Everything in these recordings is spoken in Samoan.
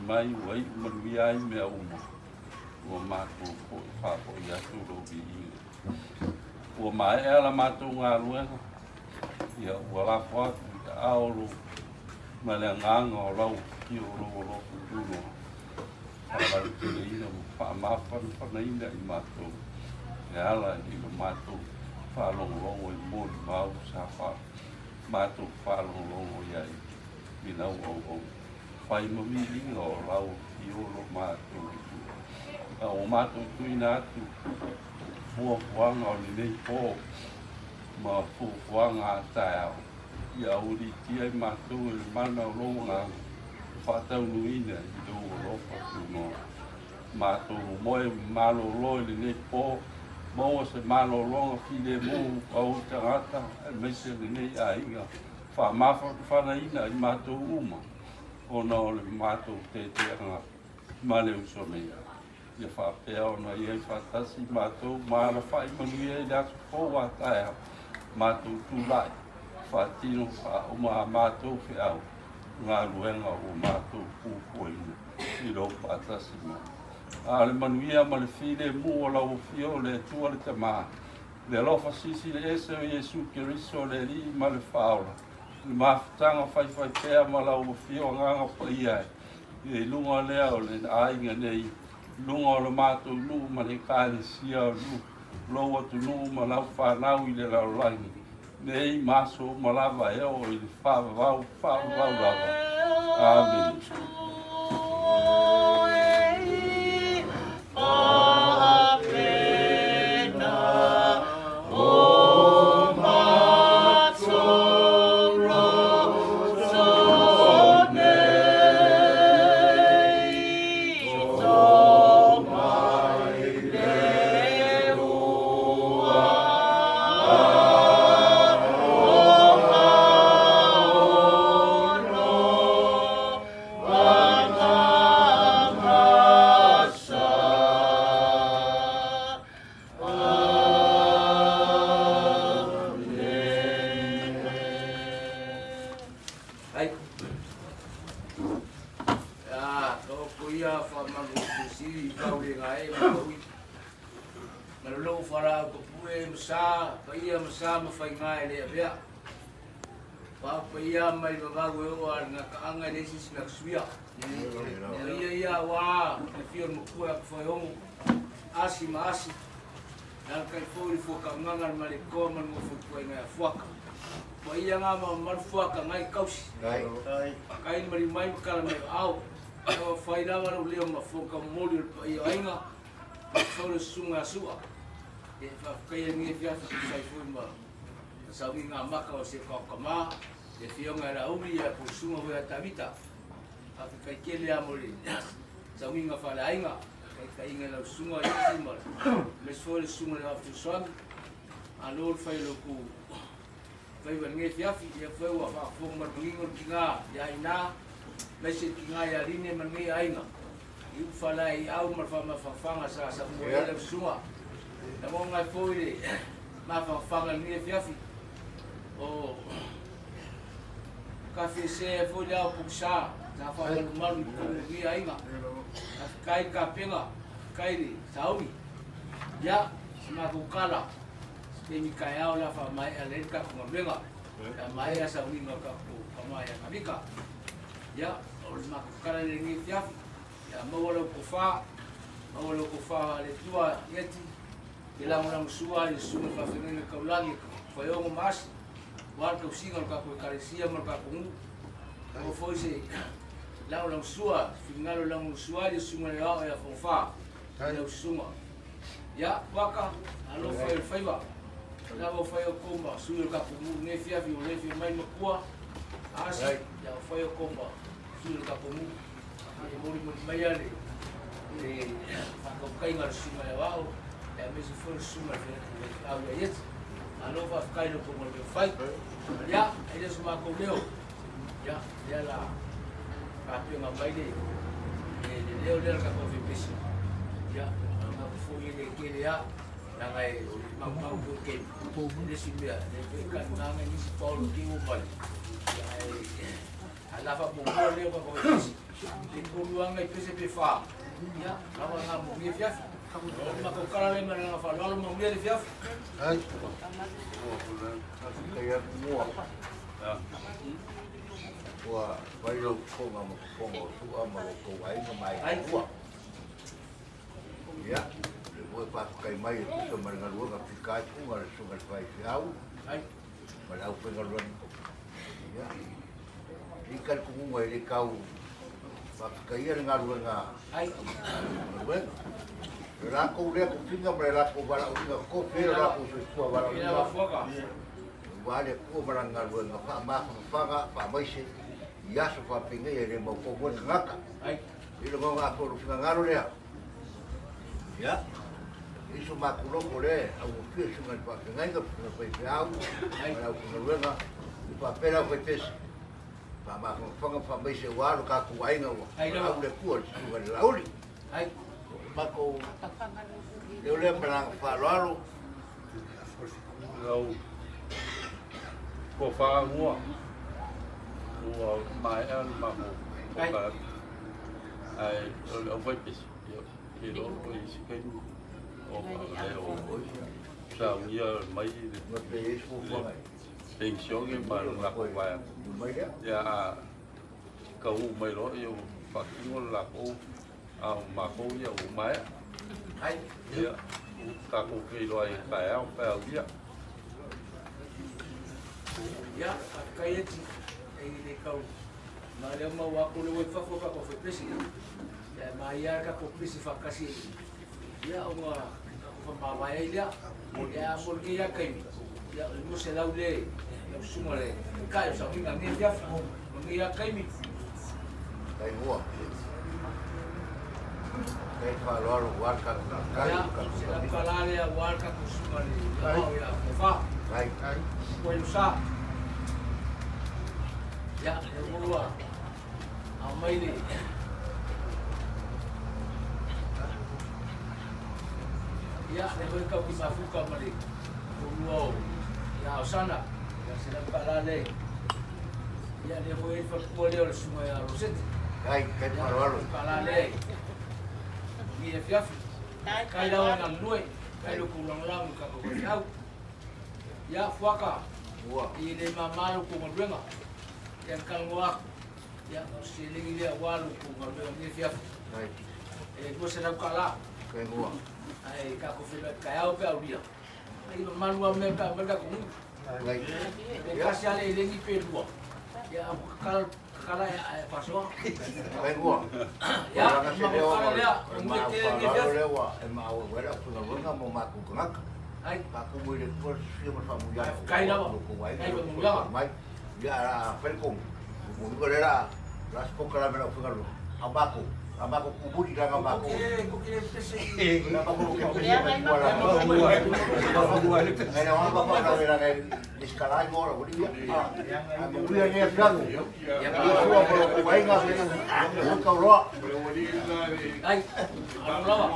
Mai ua iu manuia ai mea uma ua matou fo'i faafo'i atu lou viiga. Ua maea la matou galuega, ia ua lafo atu i aao lo ma le agaga o lau afio o lou alofa tunoa faalauteleina ma faamafanafanaina i matou e ala i lo matou faalogologo i molimau sa matou faalogologo i ai i lau auauna. Fai ma viiga o lau afio lo matou Atua. A ua matou tuuina atu fuafuaga o lenei po ma fuafuaga a taeao, ia aualiitia i matou e le mana o lou agaga faataunuuina i lou alofa tunoa. Matou moe malōlō i lenei po, maua se malōlōga filemu au tagata aemaise lenei aiga faamafanafanaina i matou uma ona o le matou teteaga ma le uso nei. Ia faapea ona iai faatasi matou ma alafai manuia i le aso fou a taeao, matou tulai faatino faauma a matou feau galuega ua matou fuafuaina i lou faatasi mai. A o le manuia ma le filemu o lau afio o le Atua le Tamā, le alofa silisili ese o Iesu Keriso le Alii ma le Faaola, le mafutaga faifaipea ma lau afio agaga paia e i luga lea o le aiga nei, luga o le matou nuu ma le ekalesia o lou atunuu ma lau fanau i le lalolagi nei ma aso uma lava e oo i le faavavau faavavau lava. Amene. Ia wha mangu si kau le ngai ma ui. Ma lo whara ko pue masa, pa ia masa ma whai ngai le avea. Pa pa ia mai vavau e oa ngā kaanga le sisi ngā suia. Ia ia wā, me whio makua a whai hongo. Asi ma asi. Nā kai fōri fuaka nganga ma le koa ma ngō futua ngai a fuaka. Pa ia ngā ma maru fuaka ngai kausi. Kai mari mai makala mai au. Ua whai rawa ro leo ma fuaka moli o pa ia ainga. Whaure sunga sua. E whakaia nge fiafi si sai fui ma. Saungi ngā maka o se kaukama. E whionga ra umi ia po sunga hoi a tavita. Awhi kai kele a mori. Saungi ngā whale ainga. Kai kai inga lau sunga i ti ma. Me sfore sunga le waftu swami. A lor whai lo ku. Whai wa nge fiafi. Ia whai ua whakafonga marmangingo ki ngā. Ia ina. Me se ki ngā ia line ma nge ainga. I uwhala i au marwha mawhawhanga sa sa mua e lau sunga. Na mō ngai fōi le mawhawhanga nge fiafi. O ka whise fōi le au puksa. Sa wha malu malu i kumu nge ainga. Kai ka penga, kai le saumi. Ia, si mā kala. Se mi kai au la wha mai a le ka kunga menga. Ka mai a saumi ngā ka ku ka mai a kamika. Ia, o le mā kala le nge fiafi. Ia, maua lau kofā, maua lau kofā le tua ieti. Te langolango sua le sunga whawhengenga kaulangi, whaiongo maasi. Wā le kausinga o le kako e karesia ma le kako ngu. O foi se langolango sua, whingalo langolango sua le sunga le ao e a whawha. Lau sunga. Ia, waka, alo whai o whaiwa. Lau whai o komba, sui o kako ngu, nge fiafi o lefi mai makua. Asi, ia o whai o komba, sui o kako ngu. E mori mori mai ale, le whakaukainga le sunga le wao. Ia me se foi le sunga le au ia ieti. Alo whawhakai lo kongo le whai. Ia, e le suma kou leo. Ia, ia la kapenga mai le leo lea ka kofi pesi. Ia, ngā kufui le kele ia, nā ngai mau mau ko ke. Le si mea, le pe ka nā ngai nisi paolo ki o mai. Ia, e a la fa mo leo ka kofi pesi. Le koluanga i pese pe wha. Ia, lawa ngā mo nge fiafi. O mako kala le mana ngā whalalo mo nge le fiafi. Ai. Kai a mua. Ua vai lau fonga ma fonga o sua ma lo kou ainga mai ua. Ia, le moe whakakai mai e tusa ma le ngaluega pika ai unga le sunga le whai whiau. Ma le au whengaluega. Ia. I ka le kumunga e le kau whakakai le ngaluega. Ngaluega. Le lākou lea kufinga ma le lākou wala uinga kofe le lākou soifua wala uinga. Ua le kua ma le ngaluega wha mafafaga, wha maise. I aso whapinga e le mau kōmua tangata. I le ngonga ato ro whingangaro lea. Ia, iso makuloko le, au ngopia sunga le whapingainga, whinga whai whiau, ma le au whingaluega, i whapera whai pesi. Wha mafafaga, wha maise ua alo ka kuainga ua. Au le kua le sunga le lauli. Mako leo lea malanga whaaloalo. Lau ko whaangua. Ua mai a le mako ka ai o le au pesi. Ia ke lo i si kai o le o sa ia mai le pensione ma la ko vai. Ia ka u mai lo ia whakingo la ko a mako ia o mai. Ia ka ko ke lo ai ka au pa ia. Ia kai eti e le kau ma le mau ako le wafo ka ko pesi. Ia ma ia ka ko pesi fakasi. Ia o nga ko fa ma ia. Ia mo ke ia kai. Ia mo se lau le lau sunga le. Kai sa ngi ngi ia mo ia kai mi. Kai hoa. Kai whaaloalo waka kai ka se la kalale a waka ko sunga le. Ia ko fa. Kai kai. Ko sa. Ia le mua. A mai le. Ia le hoi kau ki mafuka ma le. Ko mua o. Ia o sana. Ia se la kalale. Ia le hoi fa kua le o le sunga ia Rosette. Kai, kai faaaloalo. Kala le. Ni e fiafi. Kai lawa na lue. Kai lo kulanglangu ka ko au. Ya fuaka. Ua. I le mamalo ko ngaluenga. Ya kalngoa. Ya o se lengi le walu ko ngaluenga ni fiafi. Kai. E ko se na kala. Kai ngua. Ai ka ko fela ka au pe au dia. Ai malu a me ka me ka ko. Kai. E kasi ale lengi pe lua. Ya kala kala e paso. Kai ngua. Ya, ma ma kala lea, o mo te ni fiafi. Lewa e ma o wera faigaluega mo makou tagata. Ai. Pakumu i le tua sia ma faamuiaga. Kai lava. Kai ba muiaga. Mai. Ia a fai komu. Muiga le la la spoka la mela faigaluega. A mako. A mako kuburi la mako. Ko ke pese. La mako ke pese ma tua la. Ngai na wa pa la la ngai l'escalai mo la boli. A mo ia ni fiago. Ia sua ko ko vainga. Ko ka roa. Ai. Alo lava.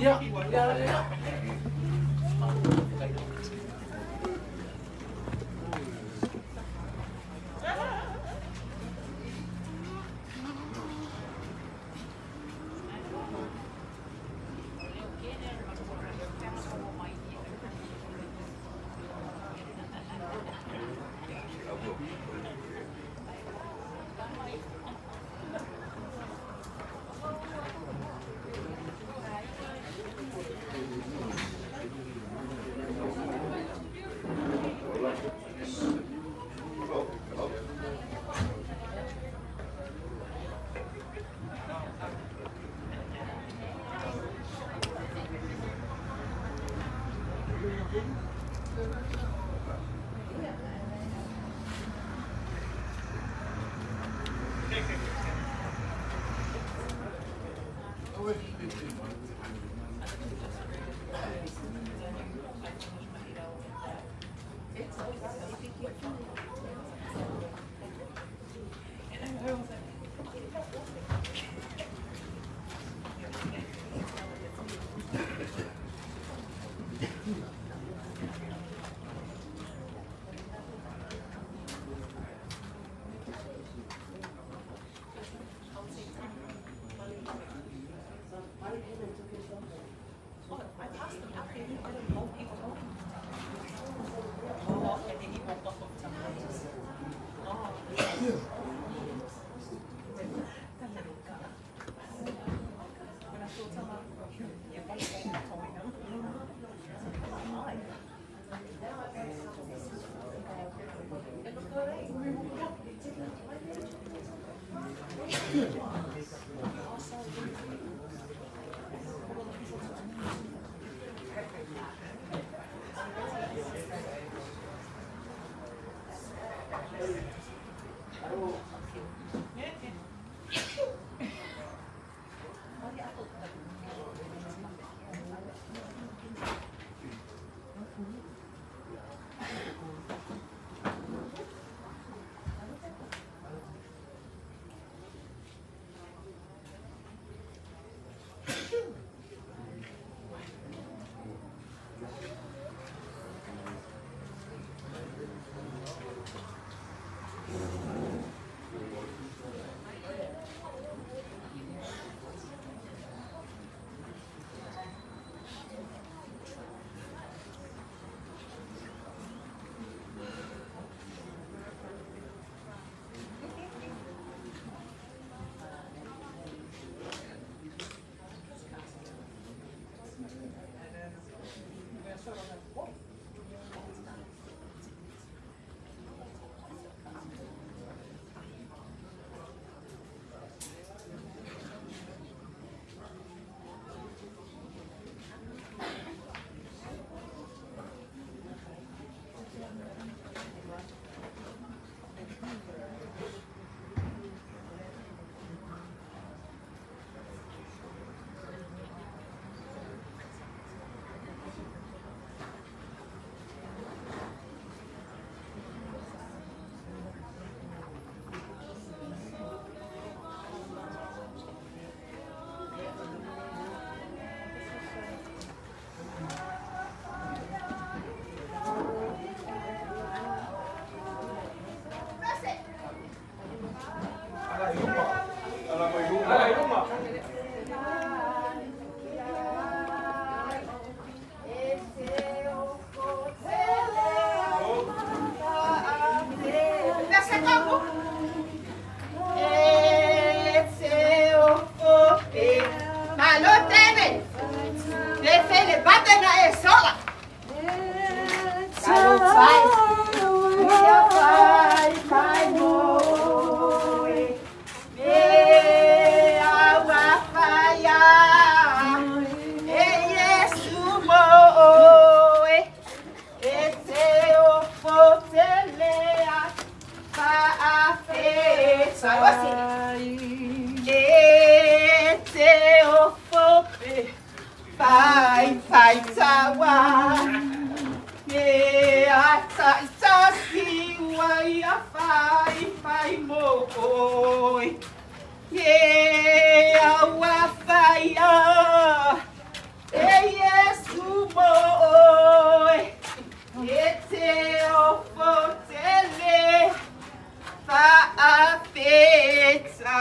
Ya, ya, ya. fai fai tawa. Ye a ta ta si wa ia fai fai mo oi. Ye a wa fai a. E Yesu mo oi. E te o fotele. Fa a feta.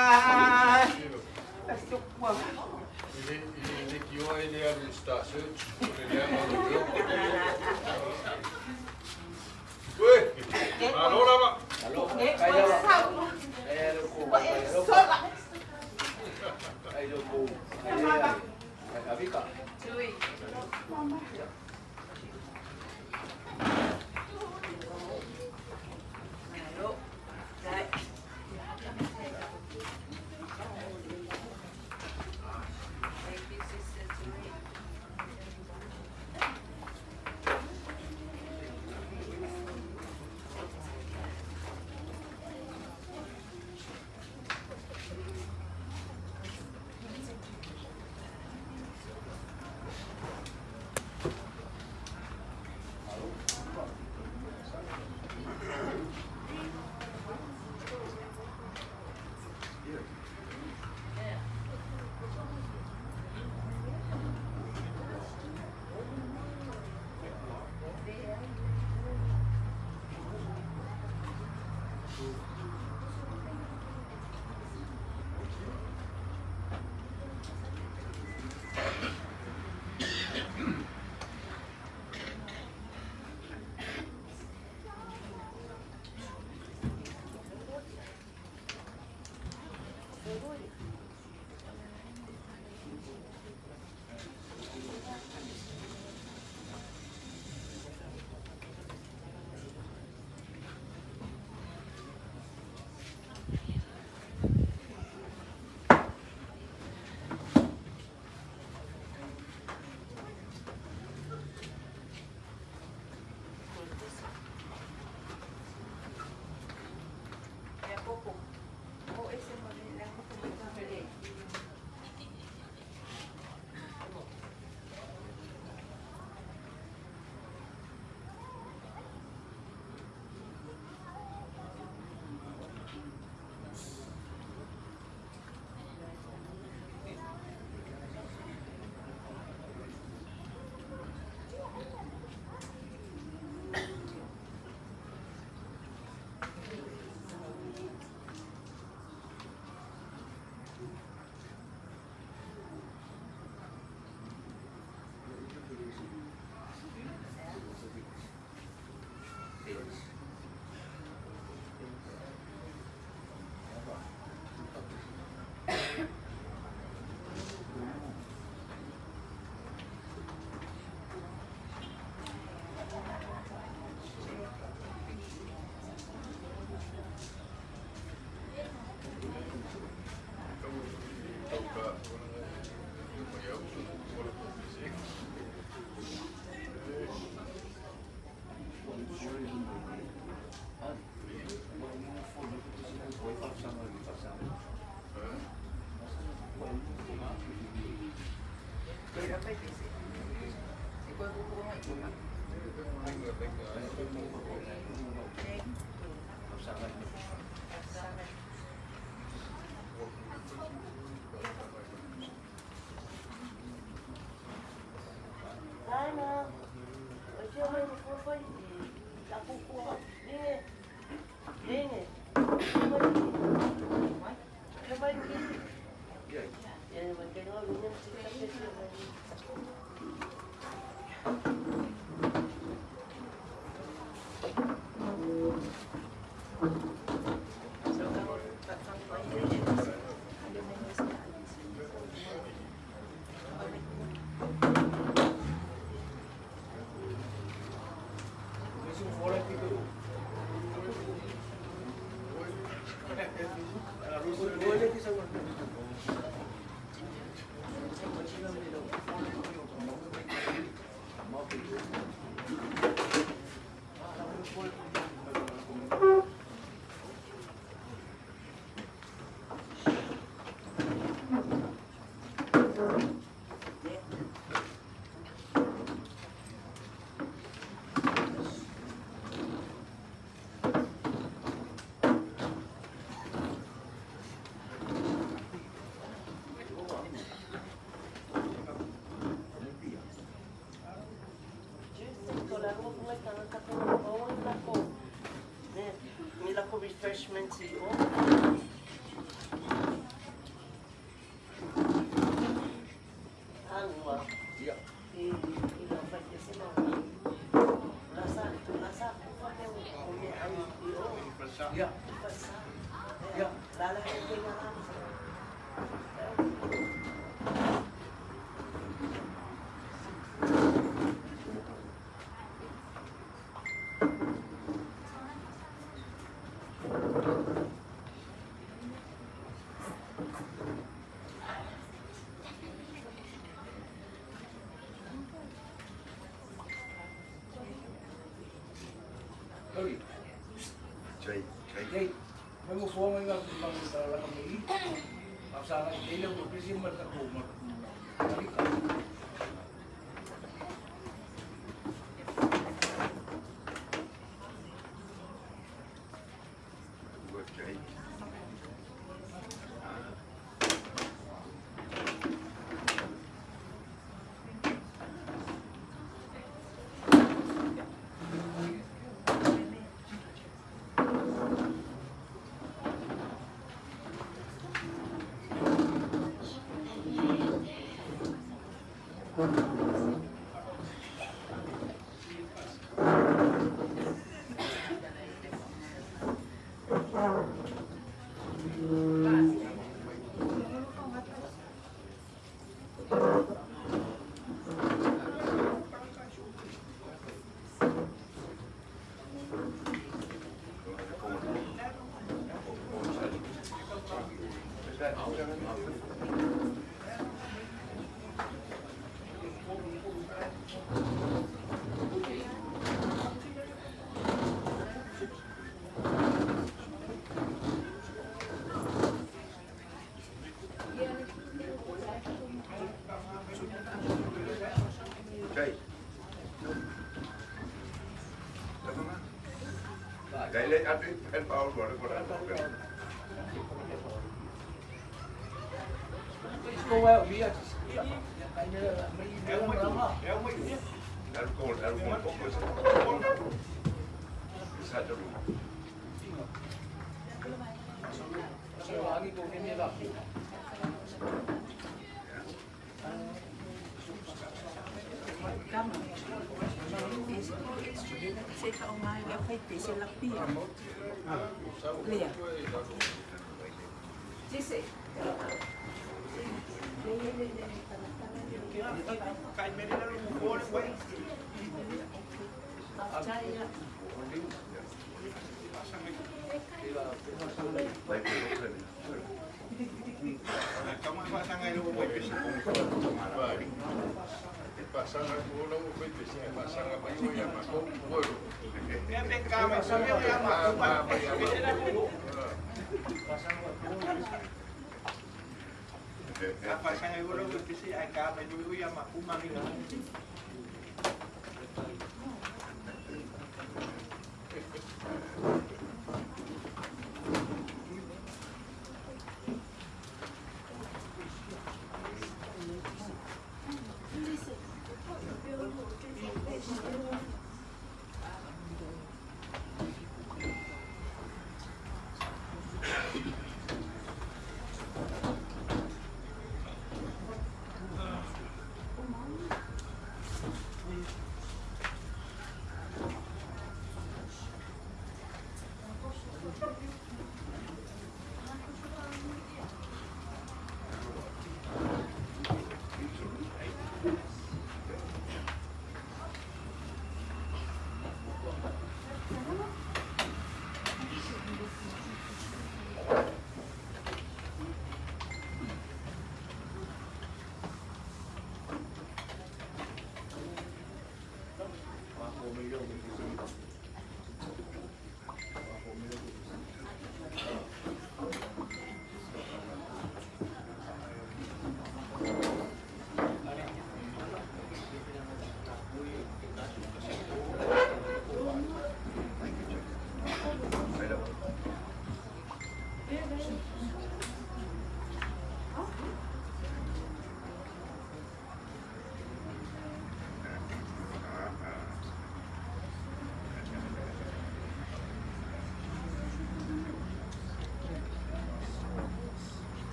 refreshments i o. Angua. I lau whai se mau. Lasa kufa ke o me ai i o. Fasa. Lala e te ngā rā.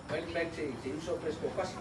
Mai le mic se uso pe se tofasi.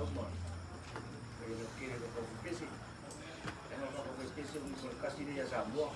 faifeau ma le tele o tatou pese. Leaga o tatou faipese o nisi o le tasi lea ia Samoa.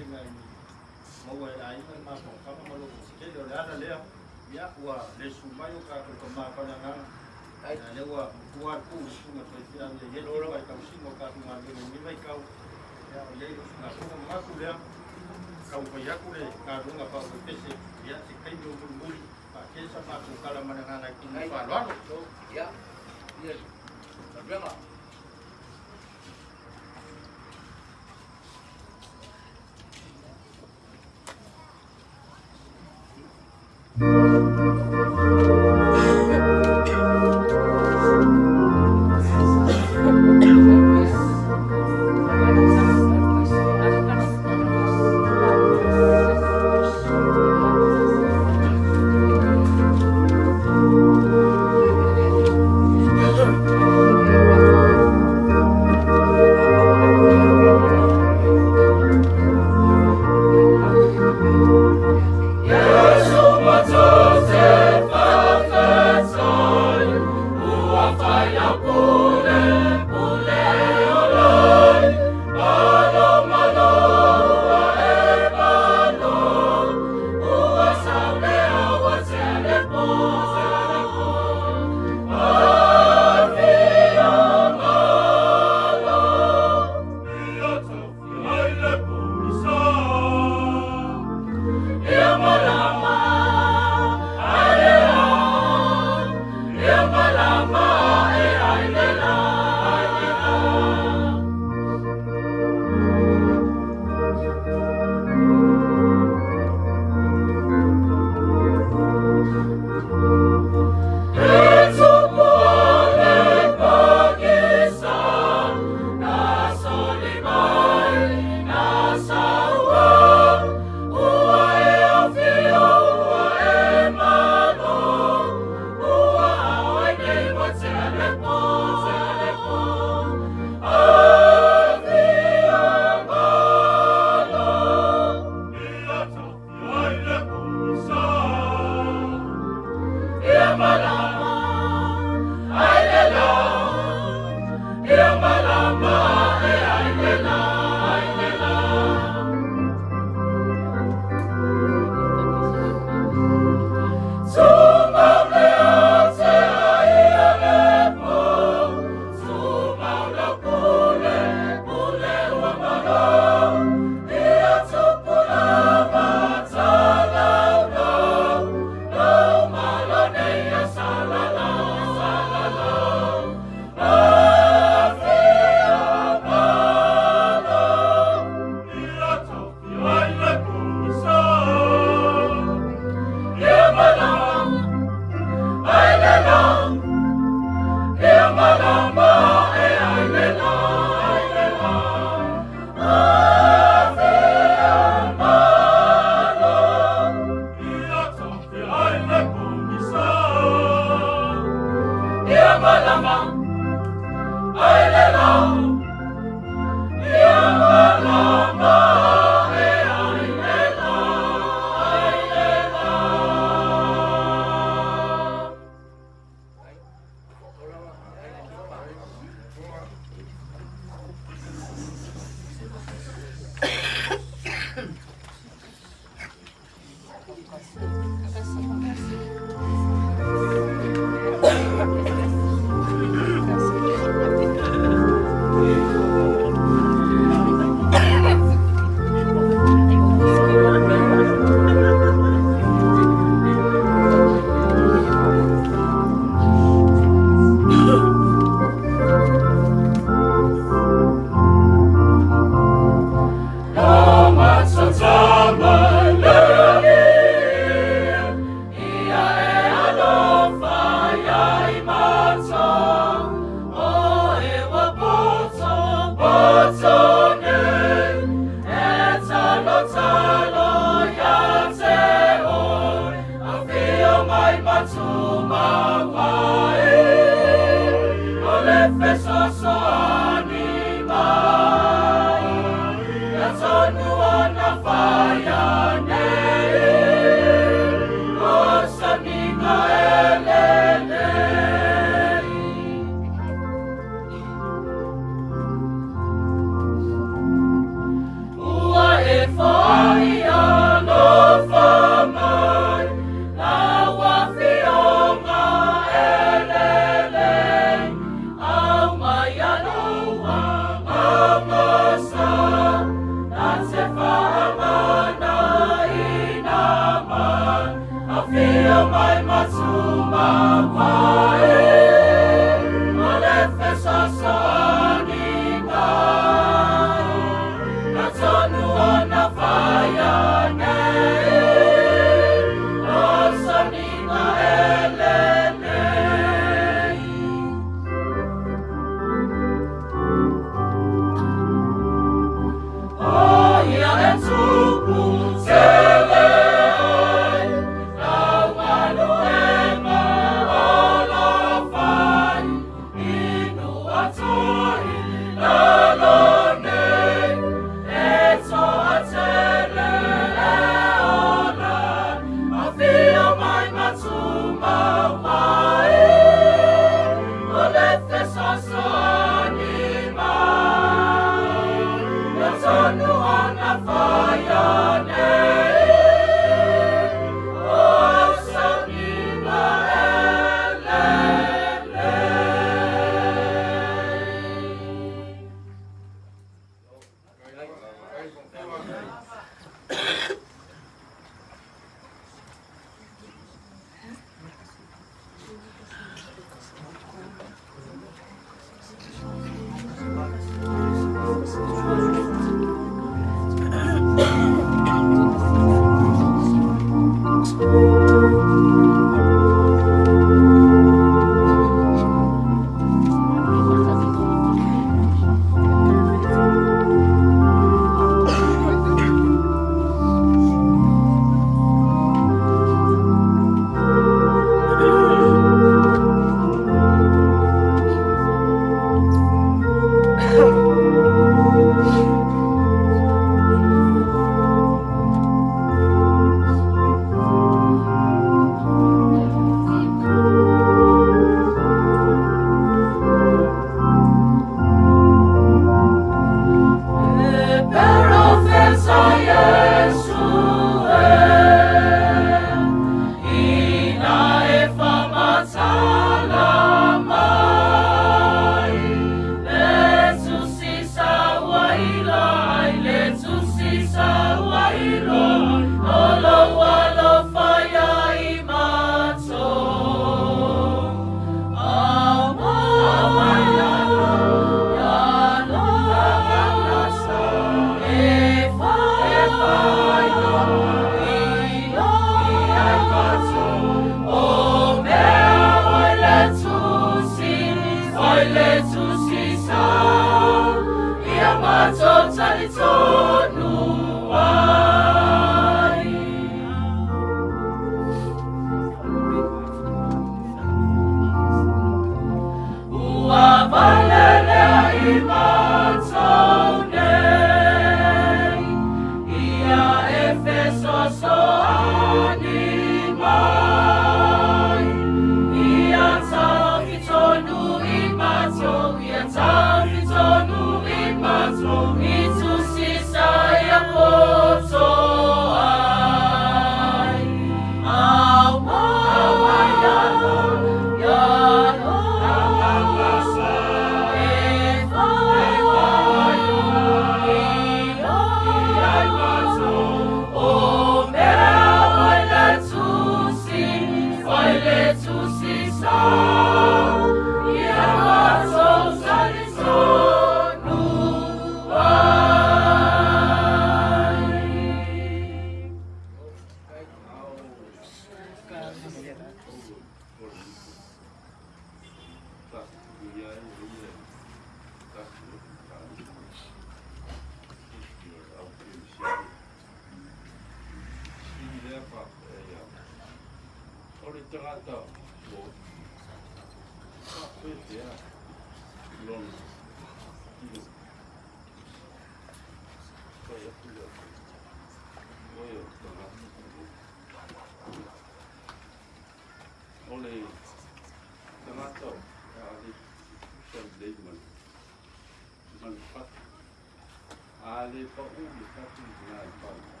A le pa'u le tatou i ina i Palemia,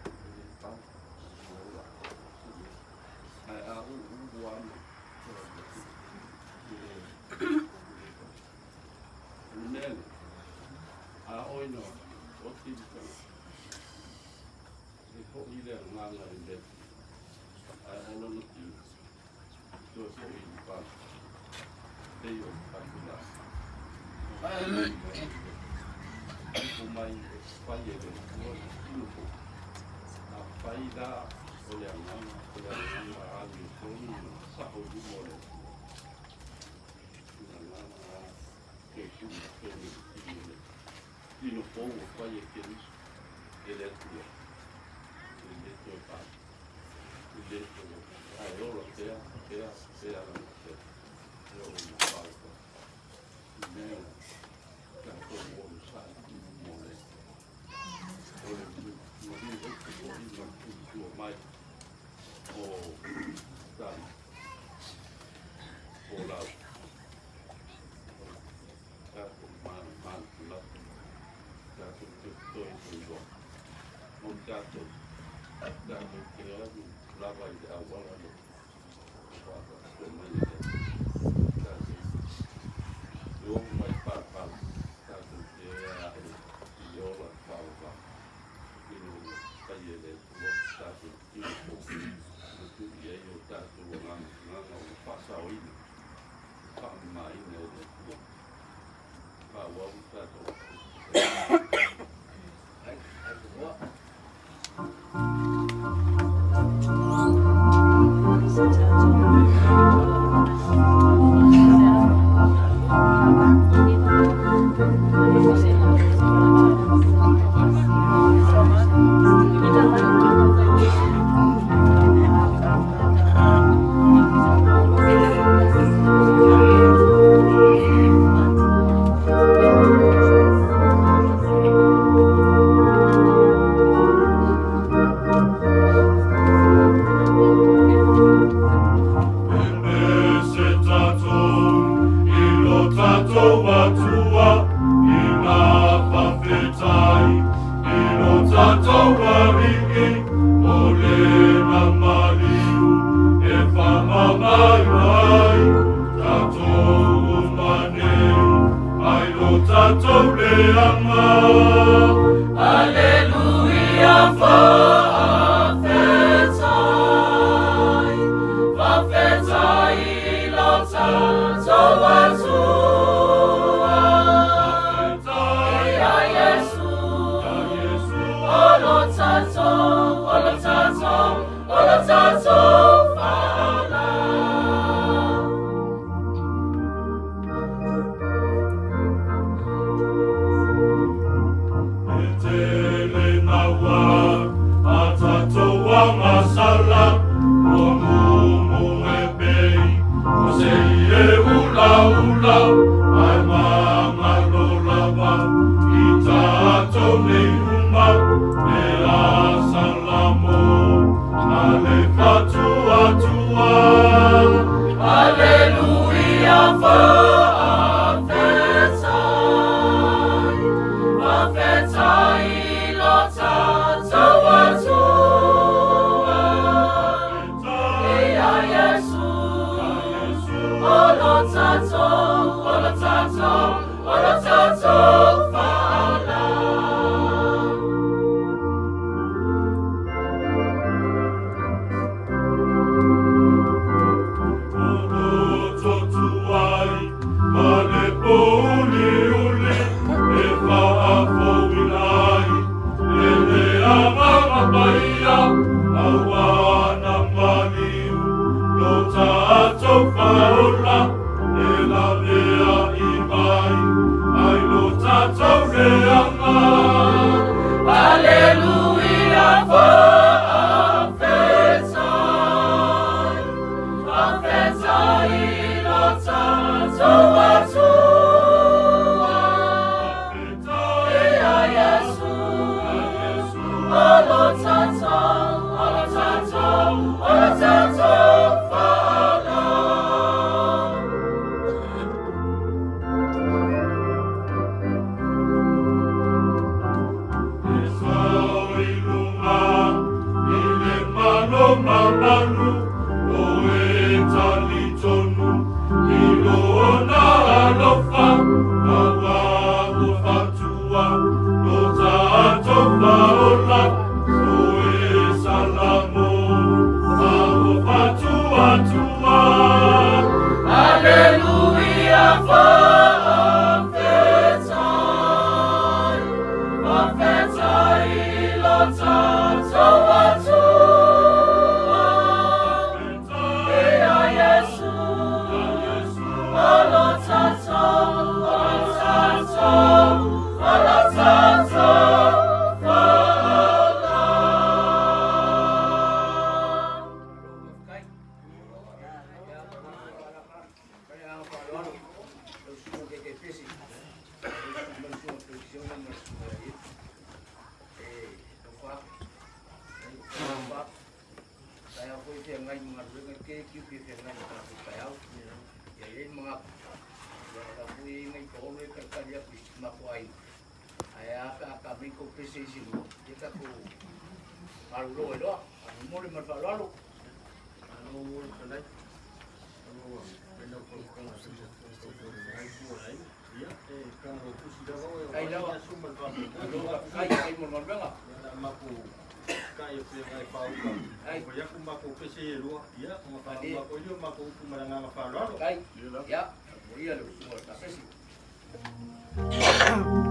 e le pau, e ola. Ae a u'u'u lava ma e le pau. O le mea lea, a oe na oti le tagata, e fo'i le agaga i le Atua, ae o lona tino, e toe fo'i i le Palemia, pei o le faipulaa. Tupu mai e fai e le Atua le tino fou. Afai la o le agaga, o le agaga amiotonu ma sa'o i luma o le Atua, o le agaga a toe tuu i totonu o le tino lea. Tino fou ua fai e Keriso e le Atua, e lē toe pale, e lē toe ae ola pea, pea, pea lava pea, e oo ina faavavau. I mea la, tatou onosai i luma o le Atua. O le maliu upu fo'i ma le tulitua mai o tama folau o tatou manatunatu, tatou te toe iloa o tatou te alu lava i le auala lea ua faataoto mai e le Atua. Tatou te o mai palapala, tatou te ae i le ola faavavau ina ua fai e le Atua tatou tino fou ma tuu i ai o tatou agaga ua faasaoina, faamamaina e le Atua. Faaauau le tatou. mamalu o e talitonu i lona alofa aua ua faatua lo tatou faola o e salamo a ua faatuatua. Aleluia, faafetai, faafetai lo tatou Atua. Ia Iesu, o lo tatou, o lo tatou, o lo tatou faola. Thank you.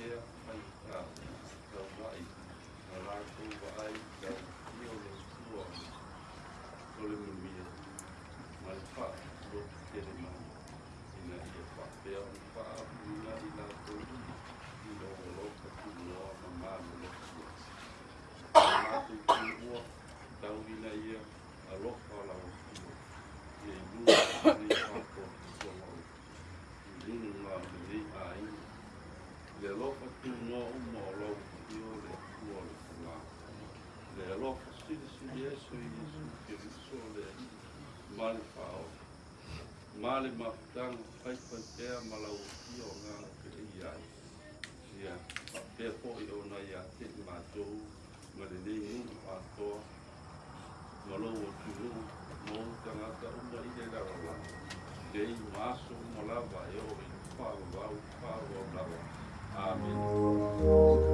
tea faigata taula'i na latou vaai i lau Afio le Atua o le manuia ma le faalototele mai, ina ia faapea ona faaamuina i latou i lou alofa tunoa ma malolosi. O matou tuua tau ina ia alofa lau Afio ia i luga o lenei faatoatoaga o i luga o lenei aiga. Le alofa tunoa uma o lau Afio le Atua o le Tama. Le alofa silisili ese o Iesu Keriso le Alii ma le Faaola. Ma le mafutaga faifai pea ma lau Afio Agaga Paia ai. Ia faapea foi ona ia te i matou ma lenei nuu atoa ma lou atunuu ma ou tagata uma i le lalolagi, nei ma aso uma lava e oo i le faavavau, faavavau lava. Amene.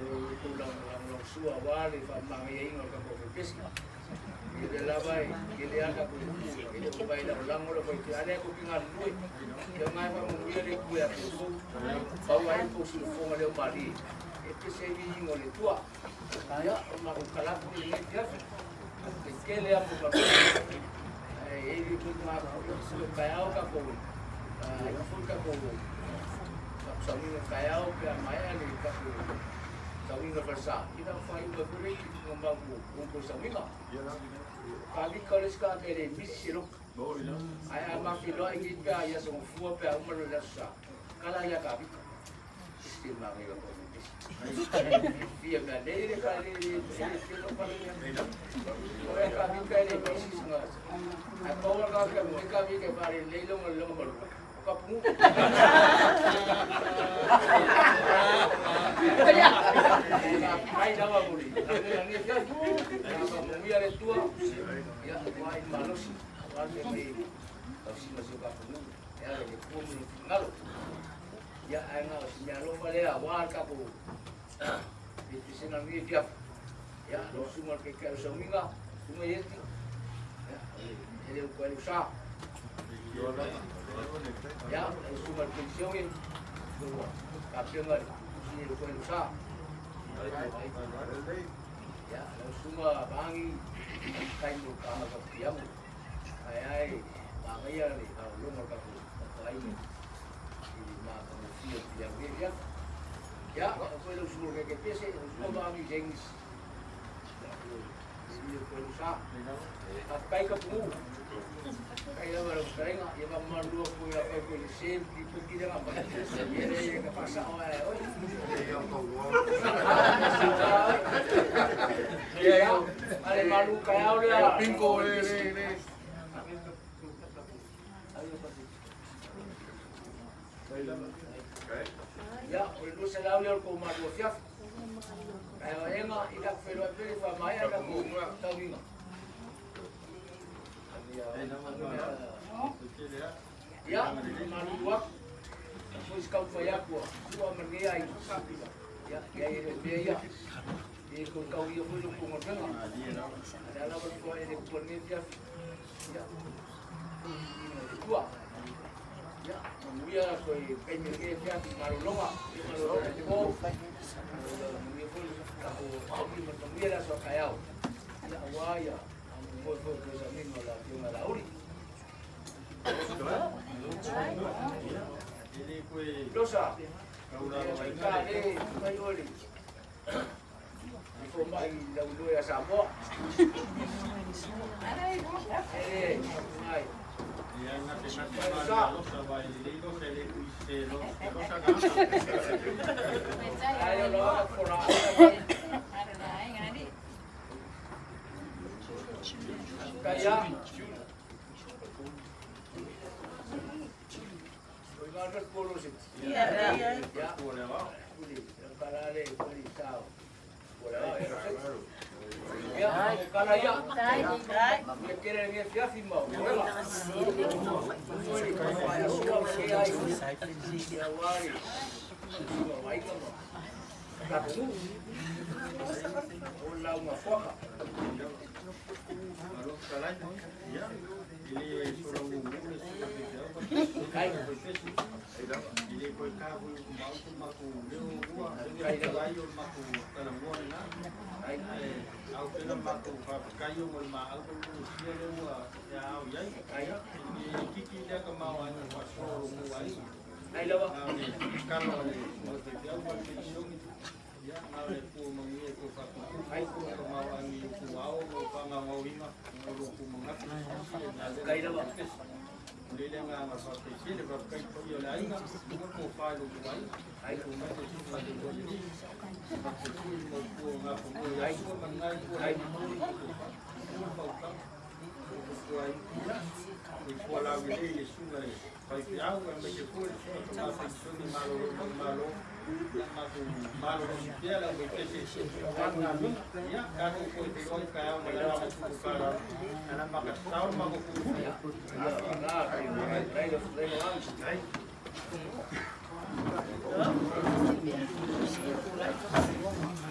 Tulaga sua wale fa mangai inga ka ko pesi. Ile lava ile aka ko ile ko bai la lango lo ko te ale ko kinga lui. Ke ngai fa mo ile ku ya ko. Pa wai ko si fo le mali. E pesi vi ingo le tua. Ya ma ko kala ko ile dia. Ke ke le apo ka. E ile ko ma ko ka ya ka ko. Ai fu ka ko. Ka sa mi ka ya pe mai ale ka ko. Sauiga falsa ina fai ba kuri ngamba ku ku sauiga kali college ka kere misiro ai ama filo ai ka ya so fua pe umalo la sa kala ya ka bi sistema ngi ko ni ya na le ka le filo pa le o ya ka bi ka le misi nga ai power ka ka mo ka bi ke pare le lo lo lo kapu ai lava muri ni ya mu ya le tua ya wai malosi wai me tausi masio kapu ya le ku mu ngalo ya ai nga si ya lo vale a wa kapu ni pisena ni dia ya lo sumo ke ke so minga sumo yeti ya ele ko ele sa ya suma pensión campeón si lo pueden usar ya suma bangi kai mo kama ka piamo ai ai bangi ya le ka lo mo ka ko ai ni ma ka mo fi ya ya ya ko lo sumo que pese suma bangi jengis si lo pueden usar kai ka pu kai lava lo karenga ia va malua ko ia ko le sempre ko ki danga ba ia ia ka pasa o ai oi ia ia ale malu kai au le pinko le le ya o lu se la le ko malu fiaf ai o enga ila felo pele fa mai ka ko tawinga ya malu ko skau fa ya ko ko amne ai ya ya ya ya e ko kau yo ko ko mo nga ala la ko ele ko ne ya ya ko ya mo ya ko pe me ke ya malu longa malu longa ko mo ko ko mo mo ya so kayao ya wa ya mo ko ko sa mingo la yo la uri Losa ka le kai ori ko mai la ulo ya sa mo eh ai ya na te na losa vai le lo se le se lo losa ka ai lo for kaya ya ya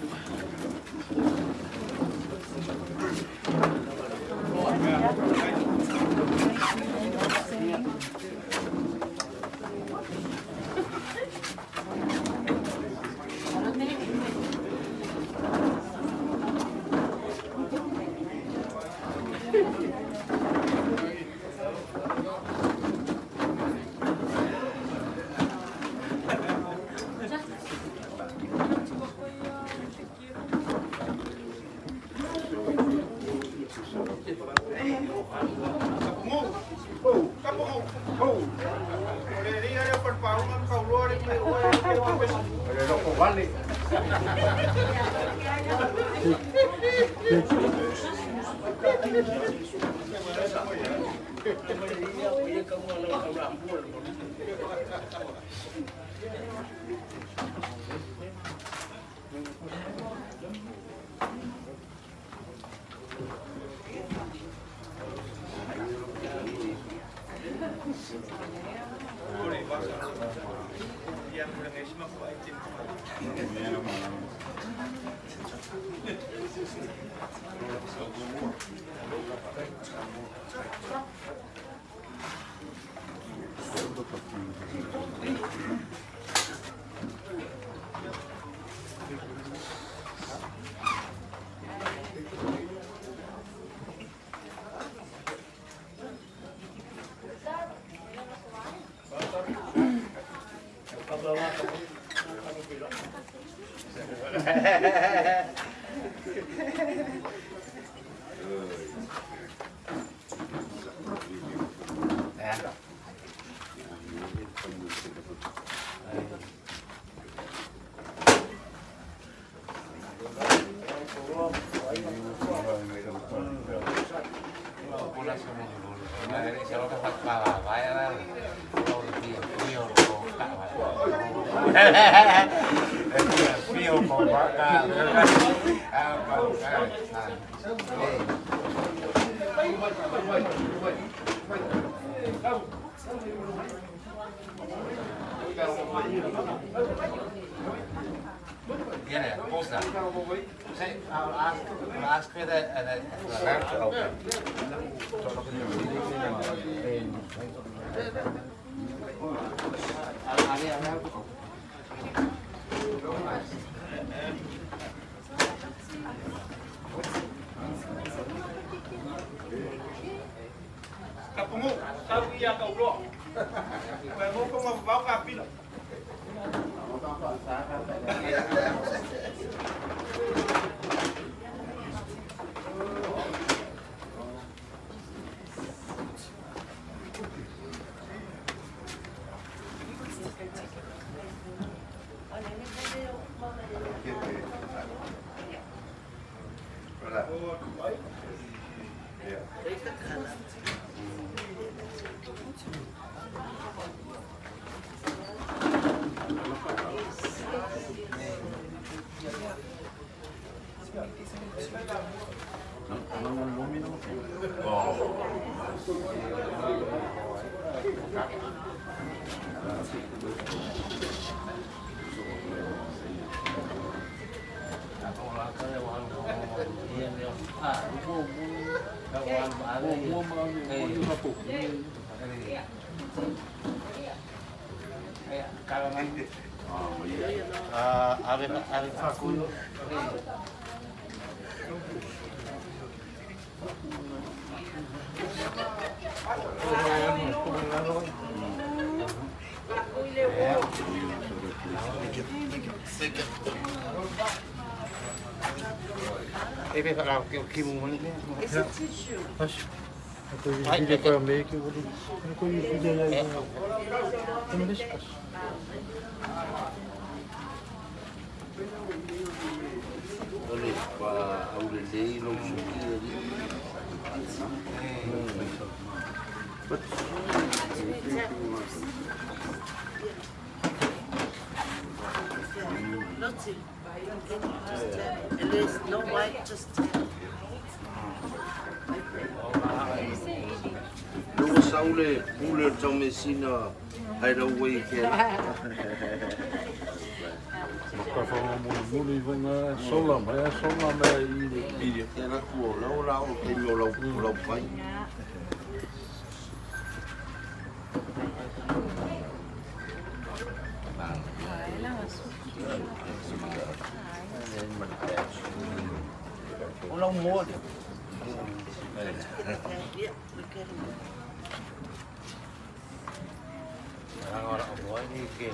Vale. Sina hai rau wei ke muli vunga sola mai sola mai i le la ku o la o te mi o lau pai. O lau moa. Agora o boy ni que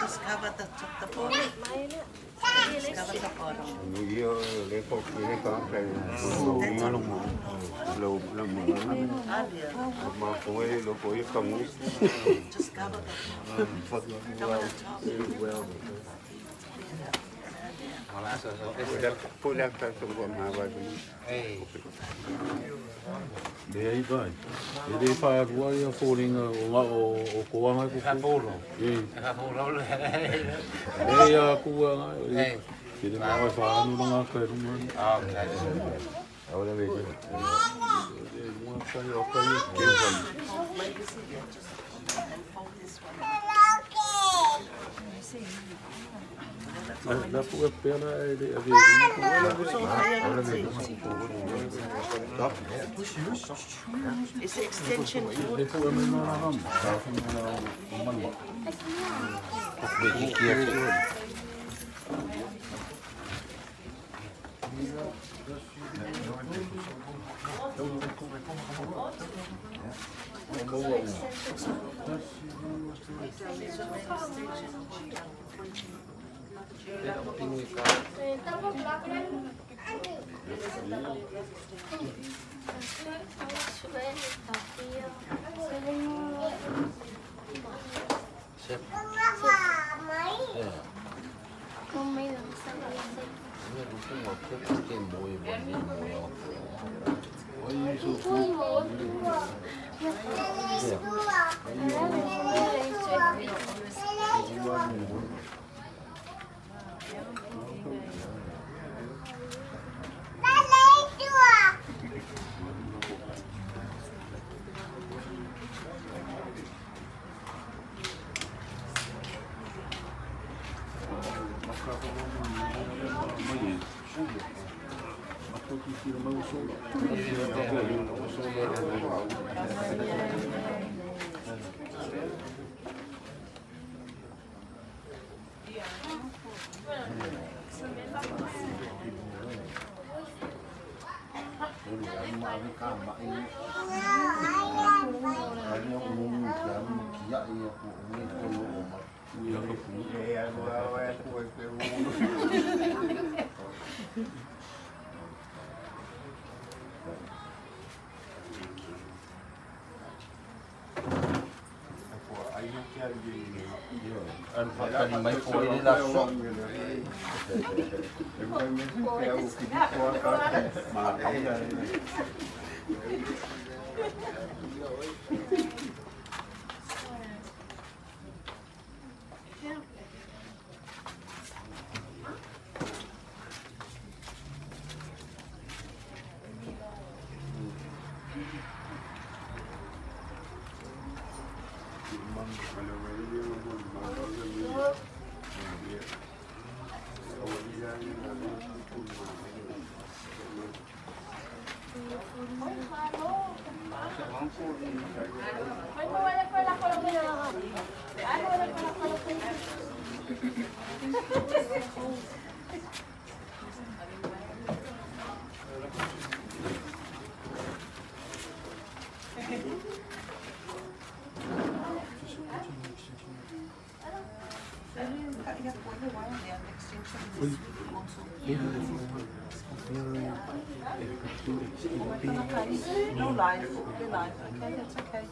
Just cover the bottom. Just cover the bottom. Just cover the top. Lea vai. E le whaarua ia fōringa o ngā o koanga ko. Kapolo. Kapolo. Le ia kua ngā. Ke le maua whaanu na ngā kai runga. Ah, Aula me. E mua kai o kai e keu vai. La pua pera e le ave. It's the extension cord. No life, no life. Okay, that's okay.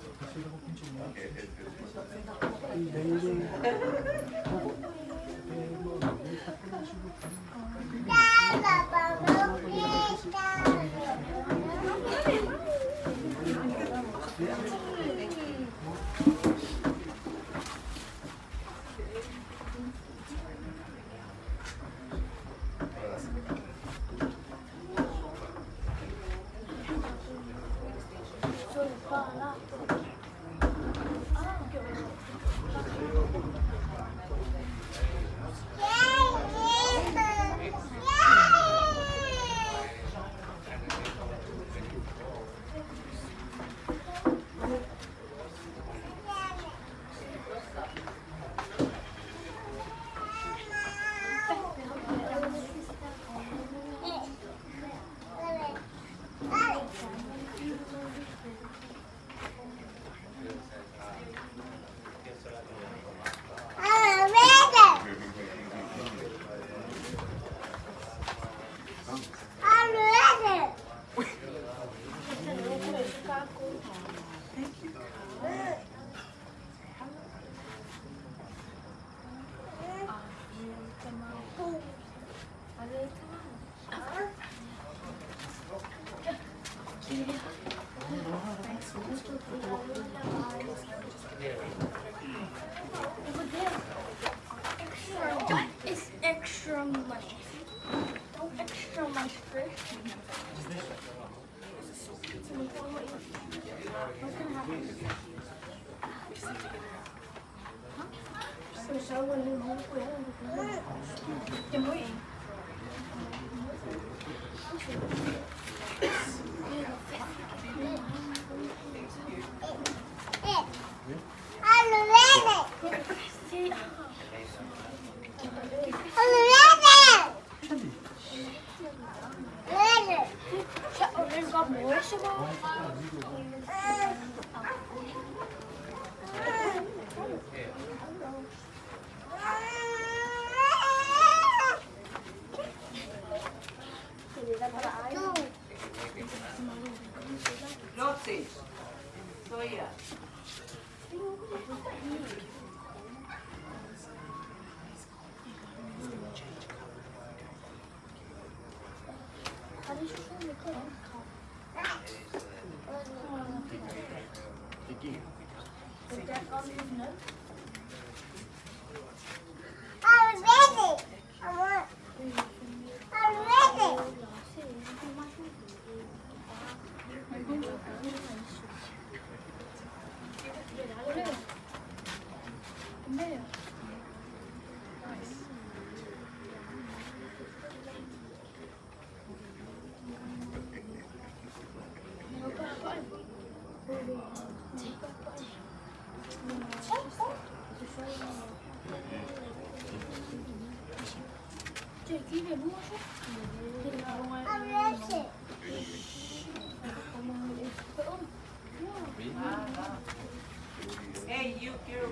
Hey, you girl.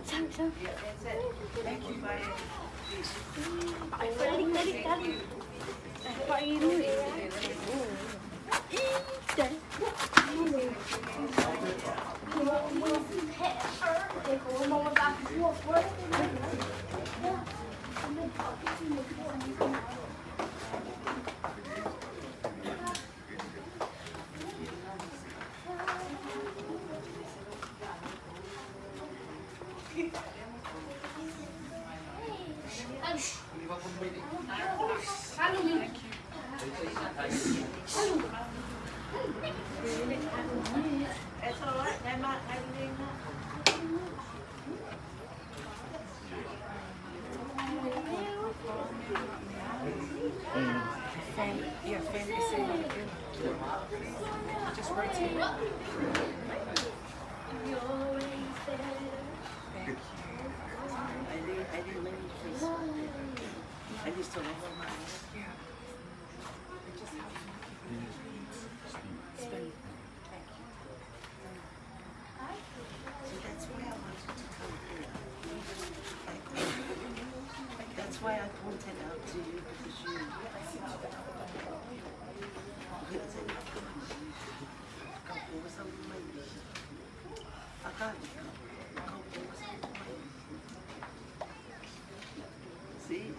Yeah, that's it. Thank you, bye. That's all right. Yeah, family say just rotate. Thank you. I didn't let you face. I just don't know my. Yeah. It just helps me keep it. Thank you. So that's why I wanted to come here. That's why I pointed out to you because you. See?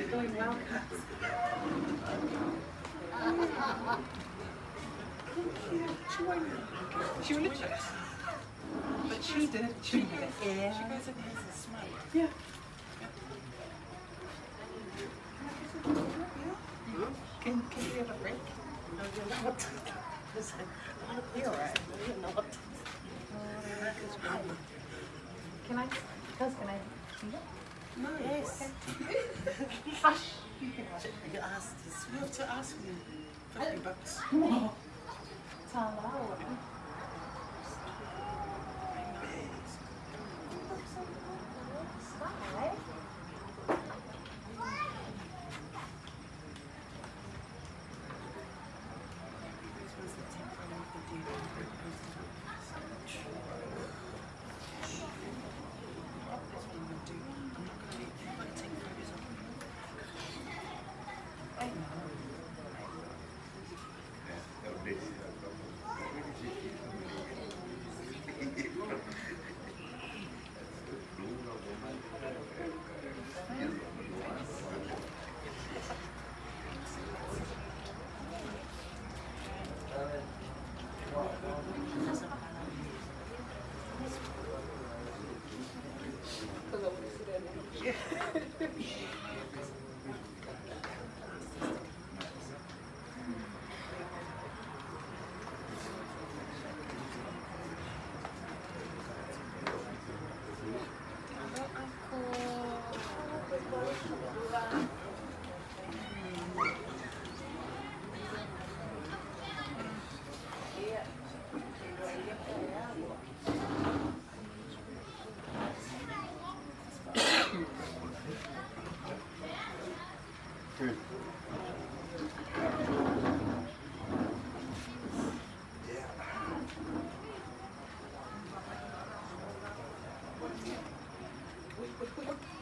Doing well, Cass. She religious. But she did. She did. Yeah. She goes and has a smoke. Yeah. Can we have a break? No, you're not. You're all right. You're not. Can I? Cuz, can I see it? No. Yes. Hush. You can watch it. You asked this. You have to ask me. $50. Whoa. Tala.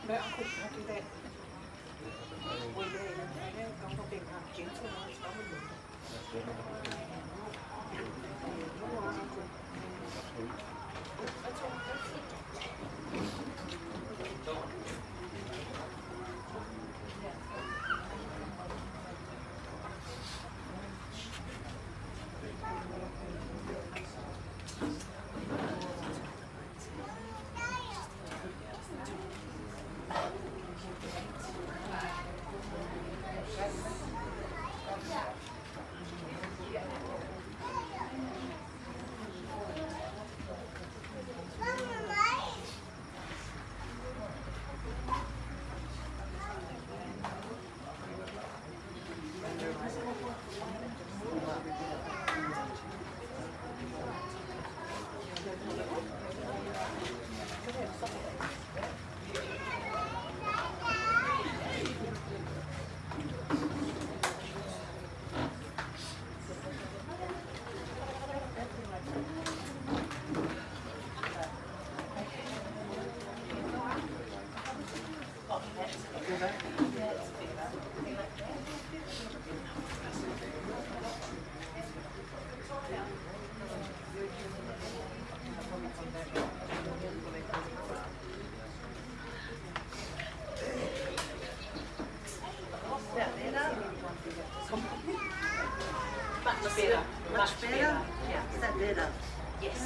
My uncle can't do that. Much better. Much better? Yeah. Is that better? Yes.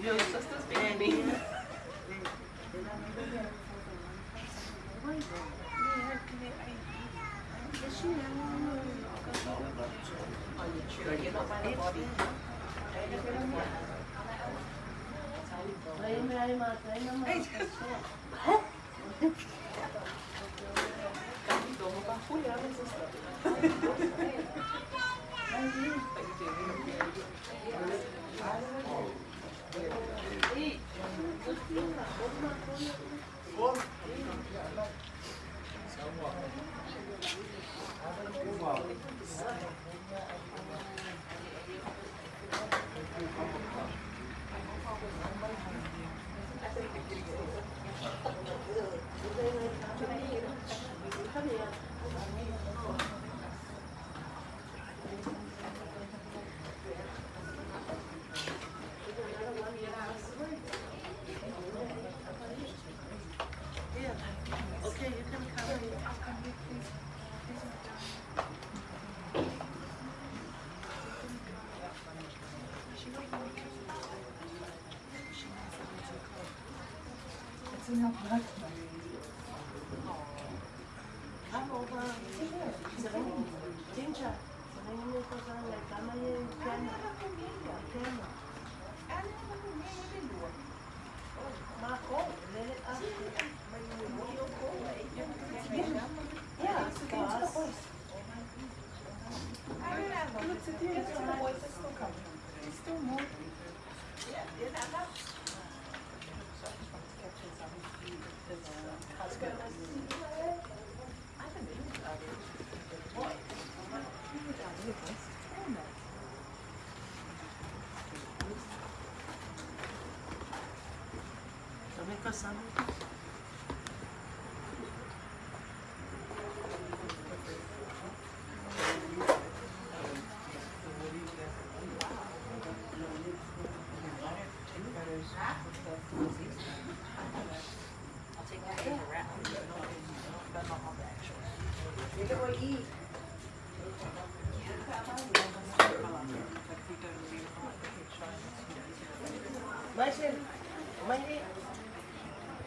Your sister's been mean. Okay, you can come here. I'll come here, please. Please, my darling. She won't like it. She knows that I'm too cold. It's in our blood. Come over. Ginger. Yeah, Give it to the boys. Give it to the boys. They're still coming. There's still more.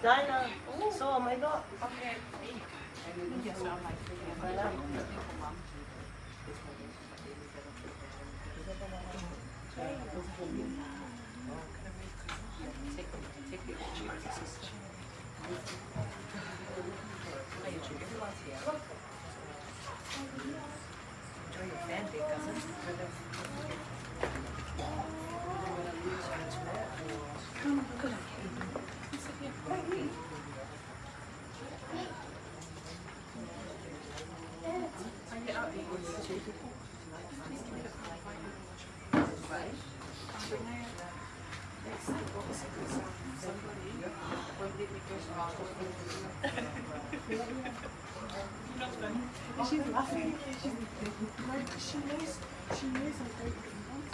Dinah, so my God. Okay. Enjoy your fanfare, cousin. Come, good. Come sit here. She's laughing. She's like, she knows I don't really want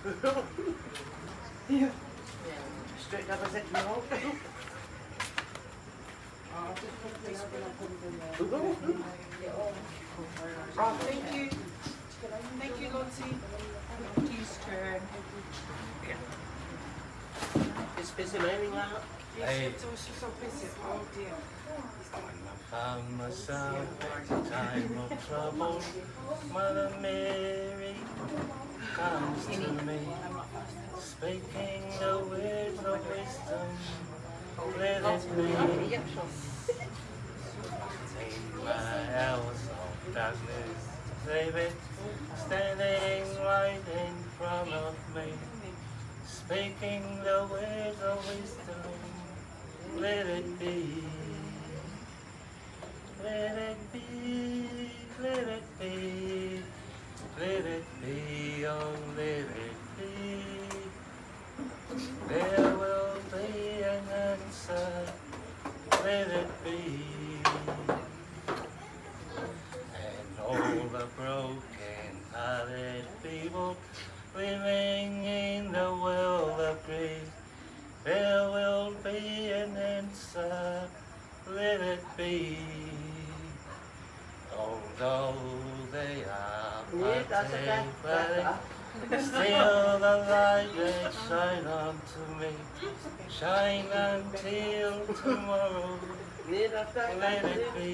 to. Yeah. Straight up as it now. Oh, thank you. Thank you, Lottie. Please turn. It's busy moving out. Yes, it's also so busy. Oh dear. When I found myself in time of trouble, Mother Mary comes to me, speaking the words of wisdom, let it be. In my hours of darkness, David, standing right in front of me, speaking the words of wisdom, let it be. Let it be, let it be, let it be, oh let it be. There will be an answer, let it be. And all the broken-hearted people living in the world of grief, there will be an answer, let it be. Although they are parting, still the light that shine unto me, shine until tomorrow. Let it be,